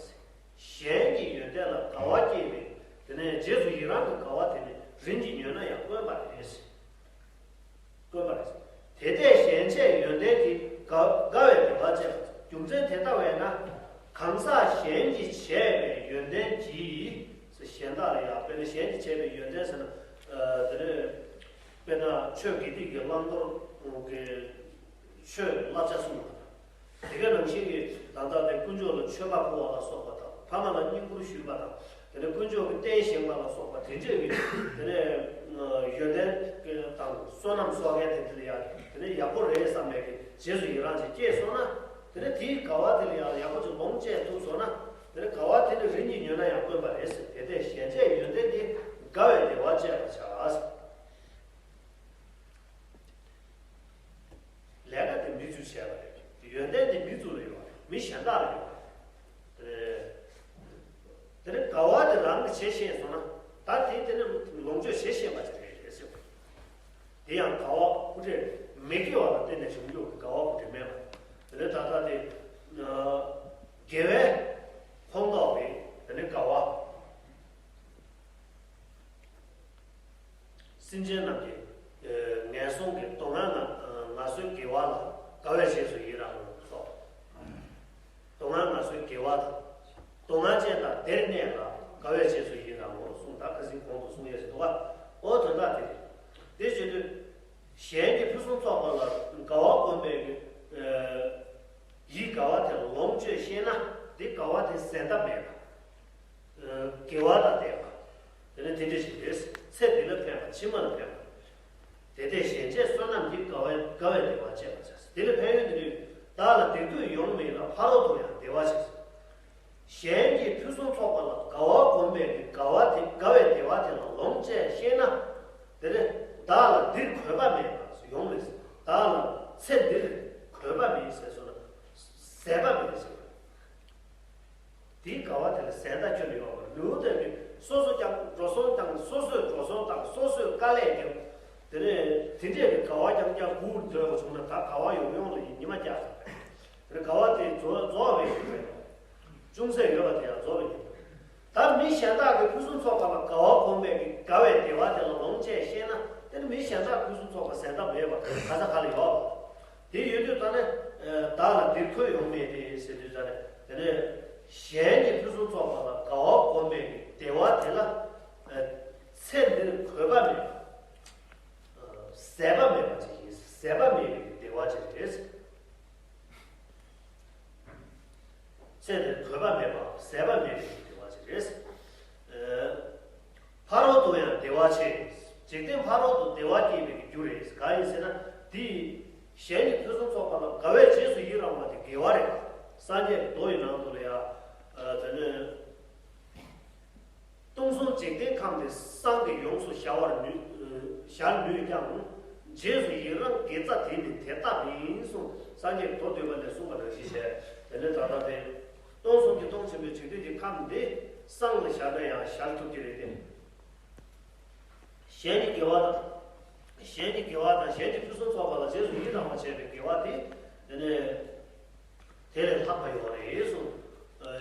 གཞན་གྱི་ཡོན་ཏན་ལ་དགའ་བ་སྐྱེས་པའི་དེ་ནས་རྗེས་སུ་ཡི་རང་གི་དགའ་བ་དེ་ནི་རིམ་གྱིས་ཉོན་ན་ཡང་དཀོན་པ་རེད། དཀོན་པ་རེད། དེ་ལྟས་གཞན་གཅེས་ཡོན་ཏན་གྱིས། དགའ་དགའ་བའི་བདེ་བ་སྤྱད་པ། རྒྱུ་མཚན་དེ་ལྟ་བས་ན། གང་ཟག་གཞན་གྱིས་བྱས་པའི་ཡོན་ཏན་གྱིས། གཞན་དག་ལ་ཡང་། དཔེར་ན་གཞན་གྱིས་བྱས་པའི་ཡོན་ཏན་ཟེར་ན། ཨ་དེ་ནས་དཔེར་ན་ཆོས་དགེ་སྡིག་གི་བླང་དོར་གྱི་ཆོས་བསླབ་བྱ་གསུངས་པ་དང་། དེ་ག་ནང་བཞིན་གྱི་ད་ལྟ་དེ་དཀོན་མཆོག་ལ་མཆོད་པ་ཕུལ་བ་ལ་སོགས་པ་དང་། ཕ་མ་ལ་བསྙེན་བཀུར་ཞུས་པ་དང་། དེ་ནས་དཀོན་མཆོག་གི་རྟེན་བཞེངས་པ་ལ་སོགས་པ་དེ་འདྲས་ཀྱི་དེ་ནས་ཡོན་ཏན་དང་བསོད་ནམས་གསོག་མཁན་དེ་འདྲ་ལ་ཡང་དེ་ནས་ཡག་པོ་རེད་བསམ་པའི་གི་རྗེས་སུ་ཡི་རང་ཅིག་སྐྱེས་སོང་ན། དེ་ནས་དེའི་དགའ་བ་དེ་ལ་ཡང་ཡག་པོ་ཅིག་ལོངས་སྤྱད་ཐུབ་སོང་ན། དེ་ནས་དགའ་བ་དེ་ནི་རིམ་གྱིས་ཉོན་ན་ཡང་དཀོན་པ་རེད་ཟེར། དེ་ལྟས་གཞན་གཅེས་ཡོན་ཏན་གྱིས། དགའ་བའི་བདེ་བ་སྤྱད་པར་བྱ། ལས་ཀ་དེ་མི་ཚོས་བྱས་པ་རེད། ཡོན་ཏན་དེ་མི་ཚོ་ལ་ཡོད་པ་རེད། མི་གཞན་དག་ལ་ཡོད་པ་རེད། དེ་ནས་དགའ་བ་དེ་རང་གིས་བྱེད་ཤེས་སོང་ན། ད་དེ་དེ་ནས་ལོངས་སྤྱོད་བྱེད་ཤེས་པ་ཅིག་རེད་ཟེར་བ། དེ་ཡང་དགའ་བ་སྐུ་བྲེལ་མི་དགེ་བ་ལ་བརྟེན་ནས་བྱུང་རྒྱུ་གི་དགའ་བ་སྐུ་བྲེལ་མེད་པ། དེ་ནས་ད་ལྟ་དེ་དགེ་བའི་ཁོངས་ སྡུག་བསྔལ་ཅན་དག་བདེར་གནས་ལ། དགའ་བས་རྗེས་སུ་ཡི་རང་ངོ་། གསུངས། ད་ཁ་སང་གོང་དུ་གསུངས་ཡས་ཞིག་འདུག་ག། ཨོ་དོན་དག་དེ་རེད། དེ་བྱེད་དུས། གཞན་གྱི་ཕུན་སུམ་ཚོགས་པ་ལ་དགའ་བ་བསྒོམས་པའི་གི་ཡིད་དགའ་བ་དེ་ལ་ལོངས་སྤྱོད་ཤེས་ན། དེ་དགའ་བ་དེ་ཟད་མཐའ་མེད་པ། དགེ་བ་དང་ལྡན་པ། དེ་ནི་དེ་འདྲ་ཞིག་རེད། ཚེ་འདི་ལ་ཕན་པ་ཕྱི་མ་ལ་ཕན་པ། དེ་ལྟས་གཞན་གཅེས་བསོད་ནམས་ཀྱིས། དགའ་བའི་དགའ་བའི་བདེ་བ་སྤྱད་པར་བྱ། དེ་ལ་ཕན་ཡོན་དེ་ནི། བདག་ལ་སྡིག་ལྟུང་ཡོང་མེད་ལ། ཕ་རོལ་ཏུ་ཡང་བདེ་བ་ཆེ། གཞན་གྱི་ཕུན་སུམ་ཚོགས་པ་ལ་དགའ་བ་བསྒོམས་པའི་དགའ་བ་དེ། དགའ་བའི་བདེ་བ་དེ་ལ་ལོངས་སྤྱད་ཤེས་ན། དེ་ནི་བདག་ལ་འདིར་གོས་པ་མེད་པ་ཡོང་མེད། བདག་ལ་ཚེ་འདིར་གོས་པ་མེད་ཟེར་སོང་ན། ཟད་པ་མེད་ཟེར། དེའི་དགའ་བ་དེ་ལ་ཟད་མཐའ་ཁྱོན་ནས་ཡོད་པ་རེད། ལུས་དེ་ནི་སོ་སོ་ཀྱང་འགྲོ་སོང་བཏང་། སོ་སོས་འགྲོ་སོང་བཏང་། སོ་སོས་དཀའ་ལས་བརྒྱབ། དེ་ནས་དེ་འདྲས་ཀྱི་དགའ་བ་རྐྱང་རྐྱང་སྒུག་འདོད་པ་བྱུང་ན། ད་དགའ་བ་ཡོང་ཡོང་ལ་ཡིན་ཉི་མ་བརྒྱ་ཙམ་རེད། དེ་ནས་དགའ་བ་དེ་རྫོགས་རྫོགས་པའི་ཡུལ་རེད། ཅུང་ཟད་ཡོད་པ་དེ་ཡང་རྫོགས་པའི་ཡུལ་རེད། ད་མི་གཞན་དག་གི་ཕུན་སུམ་ཚོགས་པ་ལ་དགའ་བ་བསྒོམས་པའི་གི་དགའ་བའི་བདེ་བ་དེ་ལ་ལོངས་སྤྱད་ཤེས་ན། དེ་ནི་མི་གཞན་དག་ཕུན་སུམ་ཚོགས་པ་ཟད་མཐའ་མེད་པ་ག་ས་ག་ལ་ཡོད་པ། དེ་ཡོད་དུས་ད་ནི། ཨ། བདག་ལ་འདིར་གོས་ཡོང་མེད་དེ་ཟེར་དུས་ད་ནི། དེ་ནི་གཞན་གྱི་ཕུན་སུམ་ཚོགས་པ་ལ་དགའ་བ་བསྒོམས་པའི་བདེ་བ་དེ་ལ། ཨ། ཚེ་འདིར་གོས་པ་མེད་པ། ཨ། ཟད་པ་མེད་པ་ཅིག་ཡིན། ཟད་པ་མེད་པའི་བདེ་བ་ཅིག་རེད། ཚེ་འདིར་གོས་པ་མེད་པ་ཟད་པ་མེད་པའི་བདེ་བ་ཅིག་རེད། ཨ། ཕ་རོལ་ཏུ་ཡང་བདེ་བ་ཆེ། འཇིག་རྟེན་ཕ་རོལ་ཏུ་བདེ་བ་སྐྱེད་པའི་རྒྱུ་རེད། གང་ཡིན་ཟེར་ན། འདི་གཞན་གྱི་ཕུན་སུམ་ཚོགས་པ་ལ་དགའ་བས་རྗེས་སུ་ཡི་རང་བ་དེ་དགེ་བ་རེད། སངས་རྒྱས་ཀྱི་མདོ་ཡི་ནང་དུ་ལ་ཡང་། ཨ། དེ་ནས། སྟོང་གསུམ་འཇིག་རྟེན་ཁམས་འདི། སངས་རྒྱས་ཡོངས་སུ་གཞལ་བར་ནུས། གཞལ་ནུས་ཀྱང་། རྗེས་སུ་ཡི་རང་དགེ་རྩ་དེ་ནི་དེ་ལྟ་མིན་གསུངས། སངས་རྒྱས་ཀྱི་མདོ་སྡུད་པ་ལས་གསུངས་པ་ནང་བཞིན་བྱས། དེ་ནས་ད་ལྟ་དེ། སྟོང་གསུམ་གྱི་སྟོང་ཆེན་པོའི་འཇིག་རྟེན་གྱི་ཁམས་འདི་སངས་ལ་བཞག་ན་ཡང་བཞག་ཐུབ་ཀྱི་རེད་དེ། གཞན་གྱི་དགེ་བ་དང་། གཞན་གྱི་དགེ་བ་དང་གཞན་གྱི་ཕུན་སུམ་ཚོགས་པ་ལ་རྗེས་སུ་ཡི་རང་བ་བྱས་པའི་དགེ་བ་དེ། དེ་ནས་དེ་ལས་ལྷག་པ་ཡོད་རེད་གསུངས། ཨ།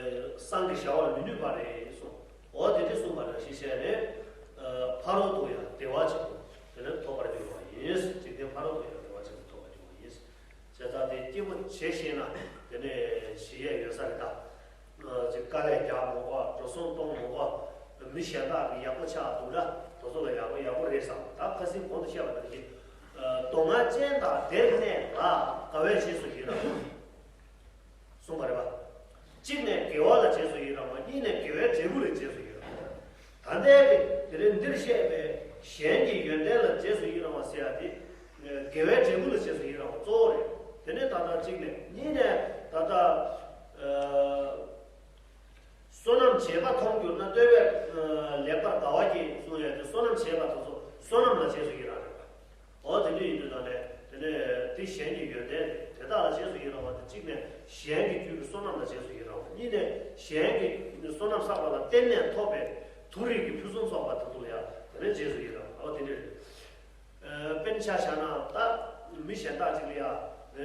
སངས་རྒྱས་གཞལ་བར་མི་ནུས་པ་རེད་གསུངས། འོ་དེ་འདྲ་གསུངས་པ་ནང་བཞིན་བྱས་ནས། ཨ། ཕ་རོལ་ཏུ་ཡང་བདེ་བ་ཆེན་པོ་དེ་ནས་ཐོབ་པར་འགྱུར་བ་ཡིན། འཇིག་རྟེན་ཕ་རོལ་ཏུ་ཡང་བདེ་བ་ཆེན་པོ་ཐོབ་པར་འགྱུར་བ་ཡིན། བྱས་ཙང་དེ་སྐྱེས་བུ་བྱས་ཤེས་ན་དེ་ནས་ཞི་ཡས་ཡོད་ས་རེད་ད། ཅིག་དཀའ་ལས་རྒྱག་མང་པོ། འགྲོ་སོང་གཏོང་མང་པོ། མི་གཞན་དག་གི་ཡག་པོ་ཆགས་འདུག་ན་དེ་ཚོ་ལ་ཡག་པོ་ཡག་པོ་རེད་བསམ། ད་ཁ་སང་གོང་དུ་བཤད་པ་ནང་བཞིན། སྡུག་བསྔལ་ཅན་དག་བདེར་གནས་ལ། དགའ་བས་རྗེས་སུ་ཡི་རང་བ། གསུངས་པ་རེད་པ། གཅིག་ནས་དགེ་བ་ལ་རྗེས་སུ་ཡི་རང་བ། གཉིས་ནས་དགེ་བའི་འབྲས་བུ་ལ་རྗེས་སུ་ཡི་རང་བ། ད་ལྟའི་གི་དེ་རིང་འདིར་བཤད་པའི་གཞན་གྱི་ཡོན་ཏན་ལ་རྗེས་སུ་ཡི་རང་བ་ཟེར་ཡ་དེ། དགེ་བའི་འབྲས་བུ་ལ་རྗེས་སུ་ཡི་རང་བ་གཙོ་བོ་རེད། དེ་ནས་ད་ལྟ་གཅིག་ནས། གཉིས་ནས་ད་ལྟ། ཨ། བསོད་ནམས་བྱེད་པ་མཐོང་གྱུར་ན། བསྟོད་པས་ལེགས་པར་དགའ་བ་སྐྱེ་གསུངས་ཡ་དེ། བསོད་ནམས་བྱེད་པ་དེ་ཚོ་བསོད་ནམས་ལ་རྗེས་སུ་ཡི་རང་རེད་པ། འོ་དེ་འདྲ་ཡིན་དུས་ད་ནས་དེ་ནས་དེ་གཞན་གྱི་ཡོན་ཏན་དེ་དག་ལ་རྗེས་སུ་ཡི་རང་བ་དེ། གཅིག་ནས་གཞན་གྱི་རྒྱུད་ཀྱི་བསོད་ནམས་ལ་རྗེས་སུ་ཡི་རང་བ། གཉིས་ནས་གཞན་གྱི་བསོད་ནམས་བསགས་པ་ལ་བརྟེན་ནས་ཐོབ་པའི་མཐོ་རིས་ཀྱི་ཕུན་སུམ་ཚོགས་པ་དེ་ཚོ་ལ་ཡང་དེ་ནས་རྗེས་སུ་ཡི་རང་བ། འོ་དེ་འདྲ་རེད། ཨ། དཔེར་ན་ཆ་བཞག་ན་ད་མི་གཞན་དག་ཅིག་ལ་ཡང་། ཨ།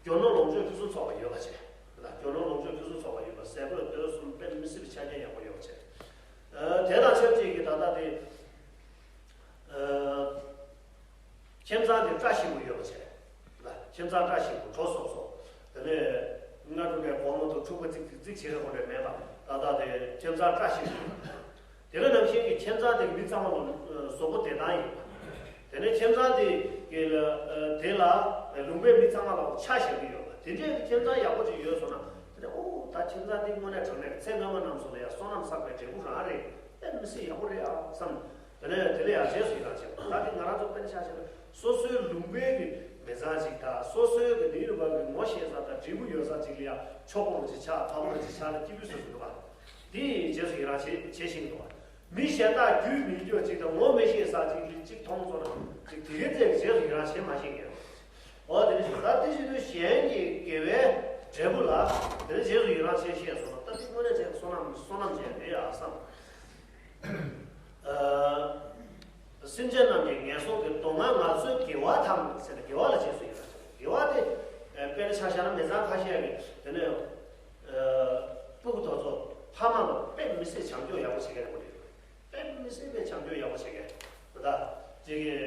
རྒྱུ་ནོར་ལོངས་སྤྱོད་ཕུན་སུམ་ཚོགས་པ་ཡོད་པ་བྱས། ད་རྒྱུ་ནོར་ལོངས་སྤྱོད་ཕུན་སུམ་ཚོགས་པ་ཡོད་པ། ཟས་གོས་གཏོར་གསུམ་དཔེ་མི་སྲིད་པའི་ཆ་རྐྱེན་ཡག་པོ་ཡོད་པ་བྱས། ཨ། དེ་དང་ཆབས་ཅིག་གི་ད་ལྟ་དེ། ཨ། ཁྱིམ་ཚང་དེ་བཀྲ་ཤིས་པོ་ཡོད་པ་བྱས། ད་ཁྱིམ་ཚང་བཀྲ་ཤིས་པོ། གྲོ་སོབ་སོབ། དེ་ནས་སྔ་དྲོ་ནས་དགོང་མོ་དུ་ཕྱུག་པོ་ཅིག་ཅིག་བྱེད་རེ་ཧོ་རེ་མེད་པ། ད་ལྟ་དེ་ཁྱིམ་ཚང་བཀྲ་ཤིས་པོ་ཡོད་པ། དེ་ག་ནང་བཞིན་གྱི་ཁྱིམ་ཚང་དེ་མི་ཚང་མ་ལ་བཟོ་བོ་བདེ་ཐང་ཡོད་པ། དེ་ནས་ཁྱིམ་ཚང་དེ་གི་ལ་དེ་ལ་ལུང་པའི་མི་ཚང་མ་ལ་ཆ་བཞག་གི་ཡོད་པ། དེ་འདྲའི་ཁྱིམ་ཚང་ཡག་པོ་ཅིག་ཡོད་སོང་ན། དེ་ནས་ཨོ་ད་ཁྱིམ་ཚང་འདི་དངོས་གནས་དྲང་གནས་ཚེ་སྔ་མ་རྣམས་སུ་ལ་ཡང་བསོད་ནམས་བསགས་པའི་འབྲས་བུ་རང་རེད། དཔེ་མི་སྲིད་ཡག་པོ་རེད་ཨ་བསམ། དེ་ནས་དེ་ལ་ཡང་རྗེས་སུ་ཡི་རང་བྱེད་པ། ད་དེ་ང་རང་ཚོ་དཔེར་ན་ཆ་བཞག་ན་སོ་སོའི་ལུང་པའི་གི་མི་ཚང་ཅིག་དང་། སོ་སོའི་གི་ནི་རུ་བ་གི་ངོ་ཤེས་ས་དང་འབྲས་བུ་ཡོད་ས་ཅིག་ལ་ཡང་ཆོག་པོ་རུ་ཅིག་ཆགས། ཐབས་པོ་རུ་ཅིག་ཆགས་ན་སྐྱིད་པོའི་བཟོ་ཞིག་འདུག་ག། དེ་རྗེས་སུ་ཡི་རང་བྱེད་བྱེད་བཞིན་འདུག་ག། མི་གཞན་དག་རྒྱུས་མི་སྐྱོ་ཅིག་དང་ངོ་མི་ཤེས་ས་ཅིག་ལ་ཅིག་མཐོང་སོང་ན་ཅིག་དེ་གའི་ཚེ་རྗེས་སུ་ཡི་རང་བྱེད་མ་ཤེས་མཁན། འོ་དེ་ནི་ད་དེ་བཞིན་དུ་གཞན་གྱི་དགེ་བའི་འབྲས་བུ་ལ་དེ་ནི་རྗེས་སུ་ཡི་རང་བྱེད་ཤེས་སོང་ན། ད་དེ་དངོས་གནས་བྱས་བསོད་ནམས་བསོད་ནམས་ཅན་རེད་ཨ་བསམ། ཨ། སེམས་ཅན་རྣམས་ཀྱི་ངན་སོང་གི་སྡུག་བསྔལ་ངལ་འཚོའི་དགེ་བ་དང་ཟེར་ནས་དགེ་བ་ལ་རྗེས་སུ་ཡི་རང་བྱེད། དགེ་བ་དེ་དཔེར་ན་ཆ་བཞག་ན་མི་ཚང་ཁ་ཤས་ཀྱིས་དེ་ནས་ཨ་སྤུ་གུ་དེ་ཚོ་ཕ་མ་ལ་དཔེ་མི་སྲིད་བྱམས་སྐྱོང་ཡག་པོ་བྱེད་མཁན་རེད་པ། དཔེ་མི་སྲིད་པའི་བྱམས་སྐྱོང་ཡག་པོ་བྱེད་མཁན་རེད་ད། ཅིག་གིས་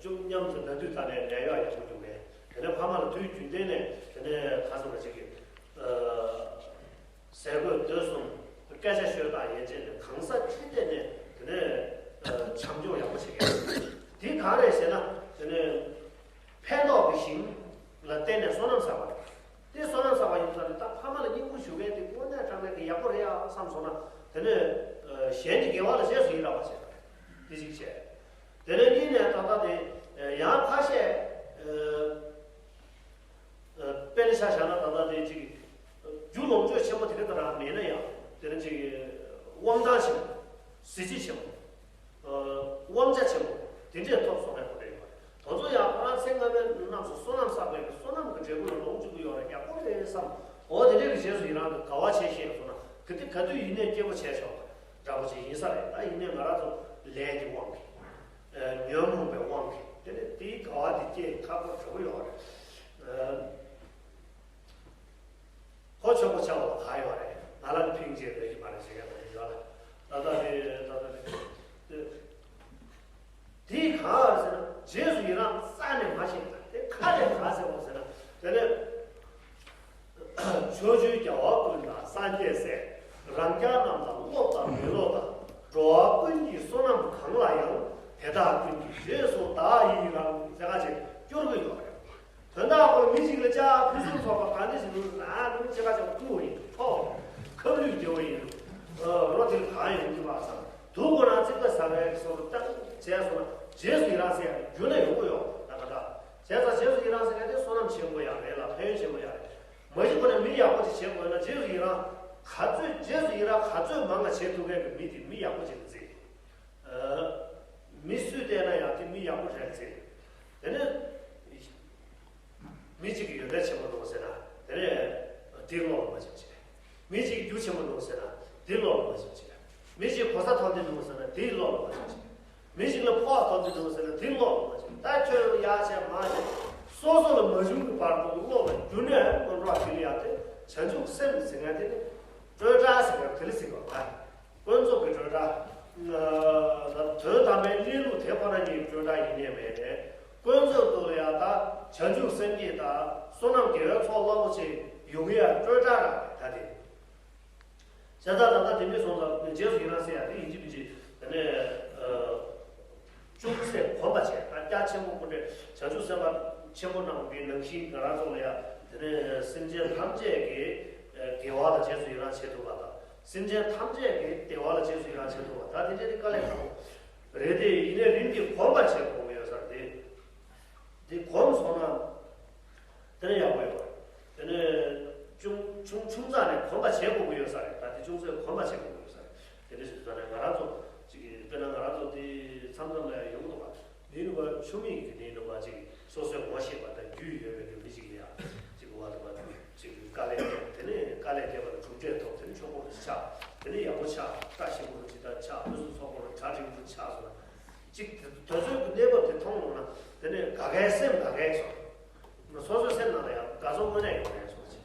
ཅུང་མཉམ་དུ་ན་དུས་ད་ནས་ལས་ཡག་ཡག་པོ་འགྲོ་མཁན། དེ་ནས་ཕ་མ་ལ་དུས་རྒྱུན་ལྡན་ནས་དེ་ནས་ག་ཚོད་ཅིག་གིས་ཨ། ཟས་གོས་སྡོད་གསུམ། སྐད་ཆ་ཤོད་སྟངས་ཡན་ཆད་ནས་གང་ཟག་ཅི་སྟེ་ནས་དེ་ནས་བྱམས་སྐྱོང་ཡག་པོ་བྱེད་ཀྱི་ཡོད། འདི་གང་རེད་ཟེར་ན། དེ་ནས་ཕན་ཐོགས་ཀྱི་ཞིང་ལ་བརྟེན་ནས་བསོད་ནམས་བསགས་པ་རེད། དེ་བསོད་ནམས་བསགས་པ་ཡིན་ཙང་ནི་ད་ཕ་མ་ལ་བསྙེན་བཀུར་ཞུ་མཁན་དེ་དངོས་གནས་དྲང་གནས་ཀྱི་ཡག་པོ་རེད་ཡ་བསམ་སོང་ན། དེ་ནས་གཞན་གྱི་དགེ་བ་ལ་རྗེས་སུ་ཡི་རང་བ་བྱེད་པ་རེད། དེ་གཅིག་བྱས། དེ་ནས་གཉིས་ནས་ད་ལྟ་དེ་ཡང་ཁ་ཤས། དཔེ་ཆ་བཞག་ན་ད་ལྟ་དེ་ཅིག་རྒྱུ་ལོངས་སྤྱོད་ཆེན་པོ་དེ་ག་ད་རང་མེད་ན་ཡང་དེ་ནི་ཅིག་དབང་ཐང་ཆེན་པོ། གཟི་བརྗིད་ཆེན་པོ། དབང་ཆ་ཆེན་པོ་དེ་འདྲས་ཐོབ་སོང་བའི་གོ་དོན་ཡོད་པ་རེད། དེ་ཚོ་ཡང་ཁོ་རང་ཚེ་སྔ་མའི་རྣམས་སུ་བསོད་ནམས་བསགས་པའི་བསོད་ནམས་ཀྱི་འབྲས་བུ་ལ་ལོངས་སྤྱོད་ཀྱི་ཡོད་རེད། ཡག་པོ་རེད་བསམ། འོ་དེ་འདྲས་ཀྱི་རྗེས་སུ་ཡི་རང་གི་དགའ་བ་བྱས་ཤེས་སོང་ན་ག་དུས་ག་དུས་ཡིན་ནའི་སྐྱིད་པོ་བྱས་ཆོག་པ་འདྲ་པོ་ཅིག་ཡིན་ས་རེད། ད་ཡིན་ནའི་ང་རང་ཚོ་ལས་ཀྱི་དབང་གིས། ཉོན་མོངས་པའི་དབང་གིས་དེ་ནས་དེའི་དགའ་བ་དེ་སྐྱེ་ཁག་པོ་འགྲོ་གི་ཡོད་རེད། ཁོ་ཆོག་པོ་ཆགས་པ་ག་ཡོད་རེད། ང་ལ་ནི་ཕིང་རྗེས་རེད་ཀྱི་མ་རེད་ཟེར་མཁན་དེ་ཡོད་ལ། ད་ལྟ་དེ་ད་ལྟ་དེ་དེ་གང་ཟེར་ན་རྗེས་སུ་ཡི་རང་རྩ་ནས་མ་བྱེད་པ་དེ་ཁ་ནས་ག་ཟེར་བ་ཟེར་ན། དེ་ནས། ཕྱོགས་བཅུའི་རྒྱལ་བ་ཀུན་དང་སངས་རྒྱས་སྲས། རང་རྒྱལ་རྣམས་དང་སློབ་དང་མི་སློབ་དང་། འགྲོ་བ་ཀུན་གྱི་བསོད་ནམས་གང་ལ་ཡང་། དེ་དག་ཀུན་གྱི་རྗེས་སུ་བདག་ཡི་རང་། ཟེར་ཁ་ཅིག་སྐྱོར་གྱི་ཡོད་རེད། དོན་དག་ཁོ་མི་གཅིག་ལ་ཅག་ཕུན་སུམ་ཚོགས་པ་གང་འདྲ་ཞིག་ཡོད་ན་ཨ་ནུ་ཅི་ཁ་ཅིག་བསྐུར་བ་ཡིན་ཐོག་ཁབ་ལུད་རྒྱལ་བ་ཡིན། རོ་དེར་གང་ཡོང་གི་མ་བསམ་དུག་དགོས་ན་ཚིག་པ་ཟ་བའི་སོགས་སུ་བཏང་བྱས་སོང་ན་རྗེས་སུ་ཡི་རང་ཟེར་ཡང་རྒྱུ་ན་ཡོང་གི་ཡོད་ན་ག་འདྲ། བྱས་ཙང་རྗེས་སུ་ཡི་རང་ཟེར་མཁན་དེ་བསོད་ནམས་ཆེན་པོ་ཡང་རེད་ལ་ཕན་ཡོན་ཆེན་པོ་ཡང་རེད། མ་གཞི་ཁོ་ནས་མི་ཡག་པོ་ཅིག་བྱེད་དགོས་ན་རྗེས་སུ་ཡི་རང་ག་ཚོད་རྗེས་སུ་ཡི་རང་ག་ཚོད་མང་ང་བྱེད་ཐུབ་མཁན་གྱི་མི་དེ་མི་ཡག་པོ་ཅིག་ལ་བརྩི། མི་སུས་བལྟས་ན་ཡང་དེ་མི་ཡག་པོ་རེད་བརྩི། དེ་ནས་མི་གཅིག་གི་ཡོན་ཏན་ཆེན་པོ་འདུག་ཟེར་ན་དེ་ནས་དེ་བློ་ལ་མ་ཆེན་བྱེད། མི་གཅིག་རྒྱུ་ཆེན་པོ་འདུག་ཟེར་ན་དེ་བློ་ལ་མ་ཆེན་བྱེད། མི་གཅིག་གོ་ས་མཐོ་འདི་འདུག་ཟེར་ན་དེའི་བློ་ལ་མ་ཆེན་བྱེད། མི་ཞིག་ལ་ཕོགས་ཐོབ་ཀྱི་འདུག་ཟེར་ན་དེ་བློ་ལ་མ་ཆེན། ད་ཁྱོད་ཡག་བྱས་མང་བྱས་སོ་སོ་ལ་མ་བྱུང་གི་བར་དུ་བློ་ལ་རྒྱུ་ནས་མ་འགྲོ་བ་དེ་ལ་ཡང་དེ་བྱང་ཆུབ་སེམས་ཟེར་མཁན་དེ་ནི་སྤྲོས་བྲལ་ཟེར་མཁན་དེ་ལ་ཟེར་བ་ད་ཀུན་རྫོབ་ཀྱི་སྤྲོས་བྲལ། དོན་དམ་པའི་གནས་ལུགས་དེ་ཁོ་ན་ཉིད་སྤྲོས་བྲལ་ཡིན་ནས་མེད་ནས་ཀུན་རྫོབ་ཏུ་ལ་ཡང་ད་བྱང་ཆུབ་སེམས་བསྐྱེད་དང་བསོད་ནམས་དགེ་བའི་ཚོགས་རླབས་པོ་ཆེ་ཡོང་གི་ཡང་སྤྲོས་བྲལ་ར་ད་དེ། བྱས་ཙང་ད་ལྟ་དེ་འདྲའི་སོང་ཙང་རྗེས་སུ་ཡི་རང་ཟེར་ཡ་དེ་ཡིན་གཅིག་མིན་གཅིག་དེ་ནས་ཅུང་ཟད་གོམས་པ་བྱས་ད་རྒྱ་ཆེན་པོ་སྐུ་འདྲ་བྱང་ཆུབ་སེམས་དཔའ་ཆེན་པོ་རྣམས་ཀྱི་ནང་བཞིན་ང་རང་ཚོ་ལ་ཡ་དེ་ནས་སེམས་ཅན་ཐམས་ཅད་ཀྱི་དགེ་བ་ལ་རྗེས་སུ་ཡི་རང་བྱེད་ཐུབ་པ་དང་སེམས་ཅན་ཐམས་ཅད་ཀྱི་བདེ་བ་ལ་རྗེས་སུ་ཡི་རང་བྱེད་ཐུབ་པ་ད་དེ་འདྲའི་དཀའ་ལས་ཁག་པོ་རེད་དེ་ཡིན་ནའི་རིམ་གྱིས་གོམས་པ་བྱེད་དགོས་ཀྱི་ཡོད་ས་རེད། འདི་གོམས་སོང་ན། དེ་ནས་ཡག་པོ་ཡོད་པ་རེད། དེ་ནས་ཆུང་ཆུང་ཆུང་ཙག་ནས་གོམས་པ་བྱེད་དགོས་ཀྱི་ཡོད་ས་རེད། ད་དེ་ཆུང་ཙག་གོམས་པ་བྱེད་དགོས་ཀྱི་ཡོད་ས་རེད། དེ་འདྲ་ཞིག་ད་ནས་ང་རང་ཚོ་ཅིག་གིས་དཔེར་ན་ང་རང་ཚོ་དེ་མཚམས་མཚམས་ལ་ཡང་ཡོང་འདུག་པ། འདི་ནི་བ་ཆུ་མིག་གི་དེ་ནི་བ་ཅིག་སོ་སོའི་ངོ་ཤེས་པ་དང་རྒྱུས་ཡོད་པའི་མི་ཅིག་ལ་ཡང་ཅིག་བ་དང་བ་ཅིག་དཀའ་ལས་བརྒྱབ་དེ་ནས་དཀའ་ལས་བརྒྱབ་པ་ལ་གྲུབ་འབྲས་ཐོབ་དེ་ནི་ཆོག་པོ་རུ་ཆགས་དེ་ནི་ཡག་པོ་ཆགས་བཀྲ་ཤིས་པོ་རུ་ཇི་ལྟར་ཆགས་ཕུན་སུམ་ཚོགས་པོ་རུ་གྲ་སྒྲིག་རུ་ཆགས་སོང་ན། གཅིག་དེ་ཚོའི་གནས་བབ་དེ་མཐོང་ཡོང་ན་དེ་ནས་དགའ་མཁན་སེམས་དགའ་མཁན་སོགས། སོ་སོའི་སེམས་ནང་ལ་ཡང་དགའ་ཚོར་དངོས་གནས་ཡོང་མཁན་སོགས་ཅིག་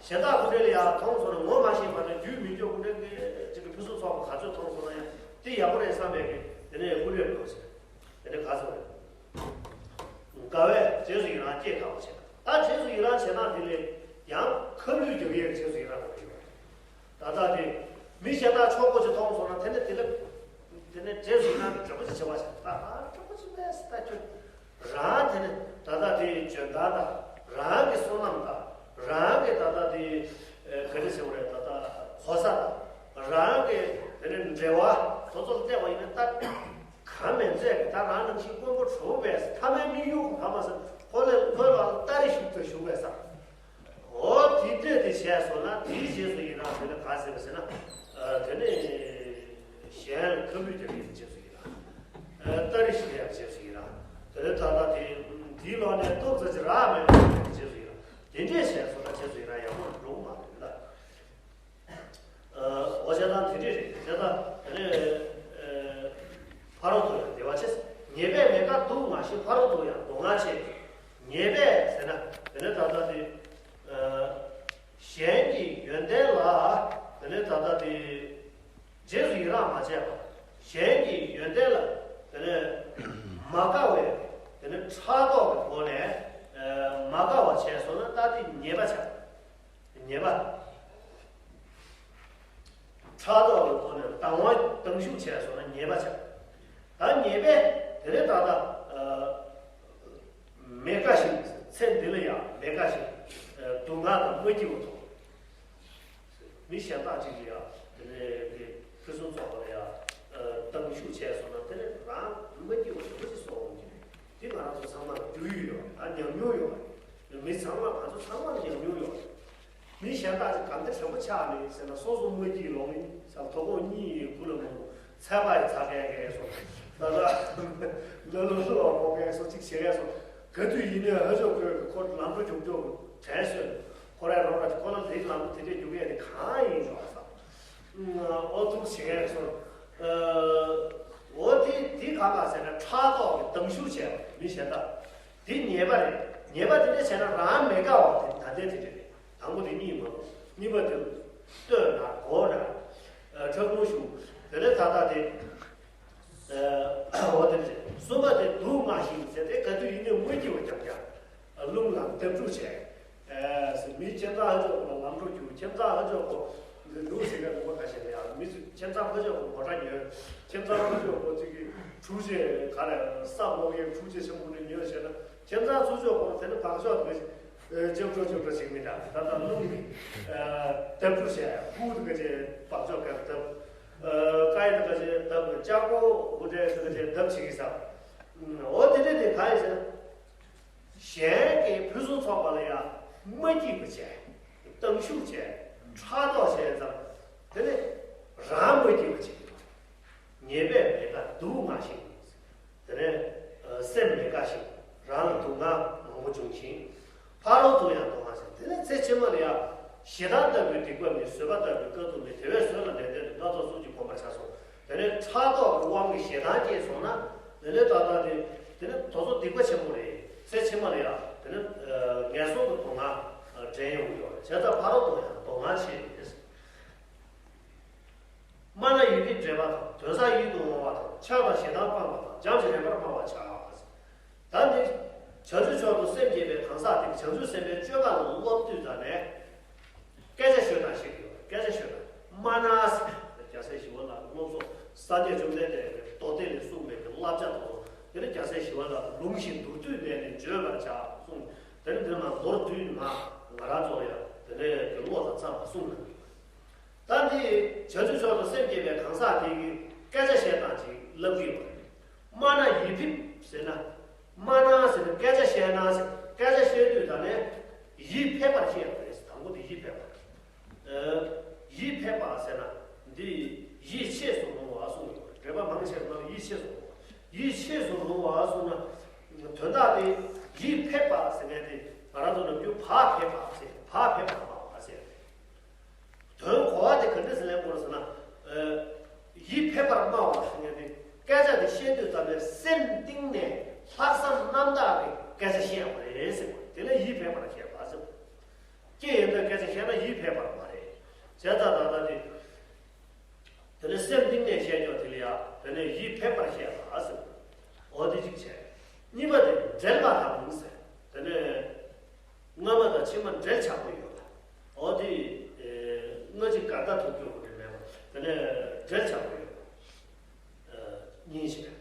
གཞན་དག་ཁོ་འདྲ་ལ་ཡང་མཐོང་སོང་ན་ངོ་མ་ཤེས་པ་དང་རྒྱུས་མི་འཁྱོངས་ཁོ་འདྲ་གི་ཅིག་གི་ཕུན་སུམ་ཚོགས་པ་ག་ཚོད་མཐོང་སོང་ན་ཡང་དེ་ཡག་པོ་རེད་བསམ་པའི་གི་དེ་ནས་སྐུ་ལས་འགྲོ་ཅིག་དེ་ནས་དགའ་ཚོར་རེད། དགའ་བས་རྗེས་སུ་ཡི་རང་སྐྱེས་དགའ་བོ་བྱེད། ད་རྗེས་སུ་ཡི་རང་བྱེད་སྟངས་དེ་ལས་ཡང་ཁ་ལུད་རྒྱག་ཡས་རྗེས་སུ་ཡི་རང་དགོས་ཀྱི་ཡོད་རེད། ད་ལྟ་དེ་མི་གཞན་དག་ཆོག་པོ་ཅིག་མཐོང་སོང་ན་དེ་ནས་དེ་ལ་དེ་ནས་རྗེས་སུ་ཡི་རང་གི་འདྲ་པོ་ཅིག་བྱེད་པ་ཞིག་ད་ཨ་འདྲ་པོ་ཅིག་མེད་ད་ཁྱོད་རང་དེ་ནས་ད་ལྟ་དེ་འཇོན་ཐང་དང་རང་གི་བསོད་ནམས་དང་རང་གི་ད་ལྟ་དེ་ག་རེ་ཟེར་བ་རེད་ད་ལྟ་གོ་ས་དང་རང་གི་དེ་ནས་འབྲེལ་བ་དེ་ཚོ་ལ་བལྟས་པ་ཡིན་ན་ད། གང་མེད་ཚད་ཀྱི་ད་རང་ནང་བཞིན་དཀོན་པོ་གྲུབ་པས་ཐ་མའི་དམིགས་ཡུལ་གང་མ་ཟད་ཁོ་ལས་ཁོ་ལ་ལྟ་རེ་ཞུགས་ཏུ་ཞུགས་པས་ས། འོ་དེ་འདྲས་དེ་བྱས་སོང་ན་དེའི་རྗེས་སུ་ཡི་རང་དེ་ནི་ག་ཟེར་བ་ཟེར་ན། དེ་ནི་གཞན་ཁ་ལུད་རྒྱག་ཡས་རྗེས་སུ་ཡི་རང་། ལྟ་རེ་ཞུགས་ཡས་རྗེས་སུ་ཡི་རང་། དེ་ནི་ད་ལྟ་དེ་འདིའི་ལོག་ནས་ཏོག་ཙམ་ཅིག་རག་མེད་པའི་རྗེས་སུ་ཡི་རང་། དེ་འདྲས་བྱས་སོང་ན་རྗེས་སུ་ཡི་རང་ཡག་པོ་འགྲོ་གི་མ་རེད་ལ། འོ་བྱས་ཙང་དེ་འདྲས་རེད། བྱས་ཙང་དེ་ནས་ཕ་རོལ་ཏུ་ཡང་བདེ་བ་ཆེ། ཉེས་པས་མེད་དཀའ་སྡུག་བསྔལ་ཞིང་། ཕ་རོལ་ཏུ་ཡང་སྡུག་བསྔལ་ཆེ། ཉེས་པས་ཟེར་ན་དེ་ནས་ད་ལྟ་དེ་གཞན་གྱི་ཡོན་ཏན་ལ་དེ་ནས་ད་ལྟ་དེ་རྗེས་སུ་ཡི་རང་མ་བྱས་པ། གཞན་གྱི་ཡོན་ཏན་ལ་དེ་ནས་མ་དགའ་བའི་དེ་ནས་ཕྲག་དོག་གི་སྒོ་ནས་མ་དགའ་བ་བྱས་སོང་ན་ད་དེ་ཉེས་པ་ཆགས། ཉེས་པ། ཕྲག་དོག་གི་སྒོ་ནས་སྡང་བ་སྡང་ཞུགས་བྱས་སོང་ན་ཉེས་པ་ཆགས། ད་ཉེས་པས་དེ་ནས་ད་ལྟ་མེད་དགའ་ཞིང་། ཚེ་འདི་ལ་ཡང་མེད་དགའ་ཞིང་། སྡུག་བསྔལ་དང་མ་སྐྱིད་པ་མཐོང་། མི་གཞན་དག་ཅིག་ལ་ཡང་དེ་ནས་དེ་ཕུན་སུམ་ཚོགས་པ་ལ་ཡང་སྡང་ཞུགས་བྱས་སོང་ན་དེ་ནས་རང་མ་སྐྱིད་པ་ཞེ་པོ་ཅིག་གསོག་འོང་གི་རེད། དེ་ང་རང་ཚོ་ཚང་མར་རྒྱུས་ཡོད་རེད། ད་ཉམས་མྱོང་ཡོད་རེད། མི་ཚང་མ་ང་ཚོ་ཚང་མར་ཉམས་མྱོང་ཡོད་རེད། མི་གཞན་དག་ཅིག་ག་འདྲ་དྲང་པོ་ཆགས་ནས་ཟེར་ན་སོ་སོ་མ་སྐྱིད་ལོང་ཡིན་ས་དོ་དགོང་གཉིད་ཡིན་དགུ་ལ་མ་ངུ་ཚད་པ་ཡི་ཚ་མཁན་གས་སོ། ད་ལ་ལ་ལ་ལ་ལ་མོ་གས་སོ་གཅིག་བྱེད་གས་སོ། ག་དུས་ཡིན་ནའི་ཧ་ཅོག་ཁོས་ཁོ་ལམ་འགྲོ་རྒྱུག་རྒྱུག་དྲན་སོས། ཁོ་རའི་རོགས་ར་ཁོ་ལ་དེའི་ལམ་དེ་འདྲས་རྒྱུག་ཡས་དེ་གང་ཡིན་ཞོག་ས། ཨོ་ཐུག་བྱེད་གས་སོ། འོ་དེ་དེ་ག་ག་ཟེར་ན་ཕྲག་དོག་གི་སྡང་ཞུགས་བྱས་པ་མི་གཞན་དག་དེ་ཉེས་པ་རེད། ཉེས་པ་དེ་འདྲ་བྱས་ན་རང་མེད་དགའ་བ་དེ་ད་ལྟའི་དེ་འདྲ་རེད། དང་པོ་དེ་གཉིས་མ་གཏོགས་གཉིས་པ་དེ་ལྟོས་ན་གོ་ན་ཁྲག་འཐུང་ཞུ། དེ་ནས་ད་ལྟ་དེ་འོ་དེ་འདྲ་རེད། གསུམ་པ་དེ་སྡུག་བསྔལ་ཞིང་ཟེར་ཏེ་ག་དུས་ཡིན་ནའི་མ་སྐྱིད་པ་རྐྱང་རྐྱང་རླུང་ལ་བརྡབ་འཁྲུག་བྱས། ཨེ། མི་ཁྱིམ་ཚང་ཧ་ཅང་པོ་ལ་ལམ་འགྲོ་རྒྱུག་ཁྱིམ་ཚང་ཧ་ཅང་པོ་འདུག་ཟེར་མཁན་ལུང་པ་ཁ་ཤས་ལ་ཡང་མི་ཚོས་ཁྱིམ་ཚང་ཧ་ཅང་པོ་མོ་ཊ་ཉོས། ཁྱིམ་ཚང་ཧ་ཅང་པོ་ཅིག་གིས་གྲུ་ཆེ་ག་རེ་ས་མོ་གི་གྲུ་ཆེ་ཆེན་པོ་འདི་ཉོས་བྱས་ན་ཁྱིམ་ཚང་ཚུར་ཕྱོགས་པོ་དེ་ནི་བག་ཆགས་དེ་ཅོབ་ཅོབ་ཅོབ་ཅོབ་ཞིག་མི་འདྲ། ད་ལྟ་རླུང་གིས་བརྡབ་འཁྲུག་བྱས་ཧུ་དེ་ག་ཅེ་བག་ཆགས་ག་རེ་བརྡབ། ཀ་ཡི་དེ་ག་ཅེ་བརྡབ། ལྕགས་པོ་ཧུ་འདྲེ་དེ་ག་ཅེ་བརྡབ་བྱེད་ཀྱི་ས། འོ་དེ་འདྲ་དེ་ག་ཡིན་ཟེར། གཞན་གྱི་ཕུན་སུམ་ཚོགས་པ་ལ་ཡང་མ་སྐྱིད་པ་བྱས། སྡང་ཞུགས་བྱས། ཕྲག་དོག་བྱས་ཙང་དེ་ནི་རང་མ་སྐྱིད་པ་བྱེད་ཀྱི་ཉེས་པས་མེད་དགའ་སྡུག་བསྔལ་ཞིང་། དེ་ནས་སེམས་མེད་དགའ་ཞིང་རང་ལ་སྡུག་བསྔལ་མང་པོ་འབྱུང་ཞིང་། ཕ་རོལ་ཏུ་ཡང་ལྡང་བ་ཟེར། དེ་ནས་ཚེ་ཕྱི་མ་ལ་ཡང་ཞེ་སྡང་ལྟ་བུའི་སྡིག་པ་མེད། བཟོད་པ་ལྟ་བུའི་དཀའ་ཐུབ་མེད། དེ་བས་བཟོད་ལ་ལན་འདེབས་ཏེ་སྣ་ཚོགས་གསུམ་གྱིས་གོམས་པར་བྱ་གསུངས། དེ་ནས་ཕྲག་དོག་གི་དབང་གིས་ཞེ་སྡང་སྐྱེས་སོང་ན་དེ་ནས་ད་ལྟ་དེ་དེ་ནས་དོ་ཚོ་སྡིག་པ་ཆེན་པོ་རེད། ཚེ་ཕྱི་མ་ལ་ཡང་དེ་ནས་ངན་སོང་གི་སྡུག་བསྔལ་འདྲེན་ཡོང་གི་ཡོད་རེད། བྱས་ཙང་ཕ་རོལ་ཏུ་ཡང་སྡུག་བསྔལ་ཆེ་རེད། སྨྲ་ན་ཡིད་ཕིབས་འགྲེལ་པ་དང་། དོན་བསགས་ཡིད་དུ་འོང་བ་དང་། ཆགས་དང་ཞེ་སྡང་སྤངས་པ་དང་། བྱམས་ཞིང་རིག་པར་སྨྲ་བར་བྱ། ད་འདིར་བྱང་ཆུབ་མཆོག་ཏུ་སེམས་བསྐྱེད་པའི་གང་ཟག་དེ་བྱང་ཆུབ་སེམས་དཔའི་སྤྱོད་པ་ལ་སློབ་དུས་ཙམ་ནས་སྐད་ཆ་ཤོད་དང་ཞེས་ཡོད། སྐད་ཆ་ཤོད་དང་། སྨྲ་ན་ཟེར། རྒྱལ་སྲས་ཞི་བ་ལྷ་སློབ་གསོ་སངས་རྒྱས་བཅོམ་ལྡན་འདས་ཀྱི་མདོ་སྡེ་ལས་གསུངས་པའི་བསླབ་བྱ་དང་། དེ་ནི་རྒྱལ་སྲས་ཞི་བ་ལྷ་ལུང་བཞིན་མདོར་བསྡུས་ནས་ནི་བརྗོད་པར་བྱ་གསུངས། དེ་ནི་འདིར་མ་མདོར་བསྡུས་ནི་མ་ང་རང་ཚོ་ལ་ཡང་དེ་འདྲའི་གི་བློ་དང་འཚམས་པ་གསུངས་གནང་གི་ཡོད། ད་འདི་བྱང་ཆུབ་མཆོག་ཏུ་སེམས་བསྐྱེད་པའི་གང་ཟག་དེ་གིས་སྐད་ཆ་བཤད་སྟངས་ཅིག་ལབ་ཀྱི་ཡོད་རེད། སྨྲ་ན་ཡིད་ཕིབས་ཟེར་ན། སྨྲ་ན་ཟེར་ན་སྐད་ཆ་བཤད་ན་ཟེར། སྐད་ཆ་བཤད་དུས་ད་ནས་ཡིད་ཕེབས་པར་བཤད་པ་རེད། དང་པོ་དེ་ཡིད་ཕེབས་པ། ཡིད་ཕེབས་པ་ཟེར་ན་འདི་ཡིད་ཆེས་སུ་རུང་བ་གསུངས་ཡོད་རེད། འགྲེལ་པ་མང་ཆེ་བ་ལ་ཡིད་ཆེས་སུ་རུང་བ། ཡིད་ཆེས་སུ་རུང་བ་གསུངས་ན་དོན་དག་དེ་ཡིད་ཕེབས་པ་ཟེར་མཁན་དེ་ང་རང་ཚོ་ནམ་རྒྱུན་བག་ཕེབས་པ་ཟེར། བག་ཕེབས་པར་སྨྲ་བ་ཟེར། དོན་གོ་བ་དེ་ག་འདྲ་ཟེར་ལེན་དགོས་ཟེར་ན། ཡིད་ཕེབས་པར་སྨྲ་བ་ཟེར་མཁན་དེ་སྐད་ཆ་དེ་བཤད་དུས་ཙམ་ནས་སེམས་གཏིང་ནས་ལྷག་བསམ་རྣམ་དག་གིས་སྐད་ཆ་བཤད་པ་རེད་ཟེར་བ་དེ་ལ་ཡིད་ཕེབས་པར་བཤད་པ་ཟེར། ཀྱེ་ཡིན་ད་སྐད་ཆ་བཤད་ན་ཡིད་ཕེབས་པར་མ་རེད། བྱས་ཙང་ད་ལྟ་དེ། དེ་ནས་སེམས་གཏིང་ནས་བཤད་ཀྱང་དེ་ལ་ཡང་དེ་ནས་ཡིད་ཕེབས་པར་བཤད་པ་ཟེར། འོ་དེ་གཅིག་བྱས། གཉིས་པ་དེ་འབྲེལ་བ་དང་ཟེར། དེ་ནས་སྔ་མ་དང་ཕྱི་མ་འབྲེལ་ཆགས་པོ་ཡོད་པ། འོ་དེ་སྔ་ཕྱི་འགལ་ཟླ་ཐུག་རྒྱུ་དེ་མེད་པ། དེ་ནས་འབྲེལ་ཆགས་པོ་ཡོད་པ། གཉིས་བྱས།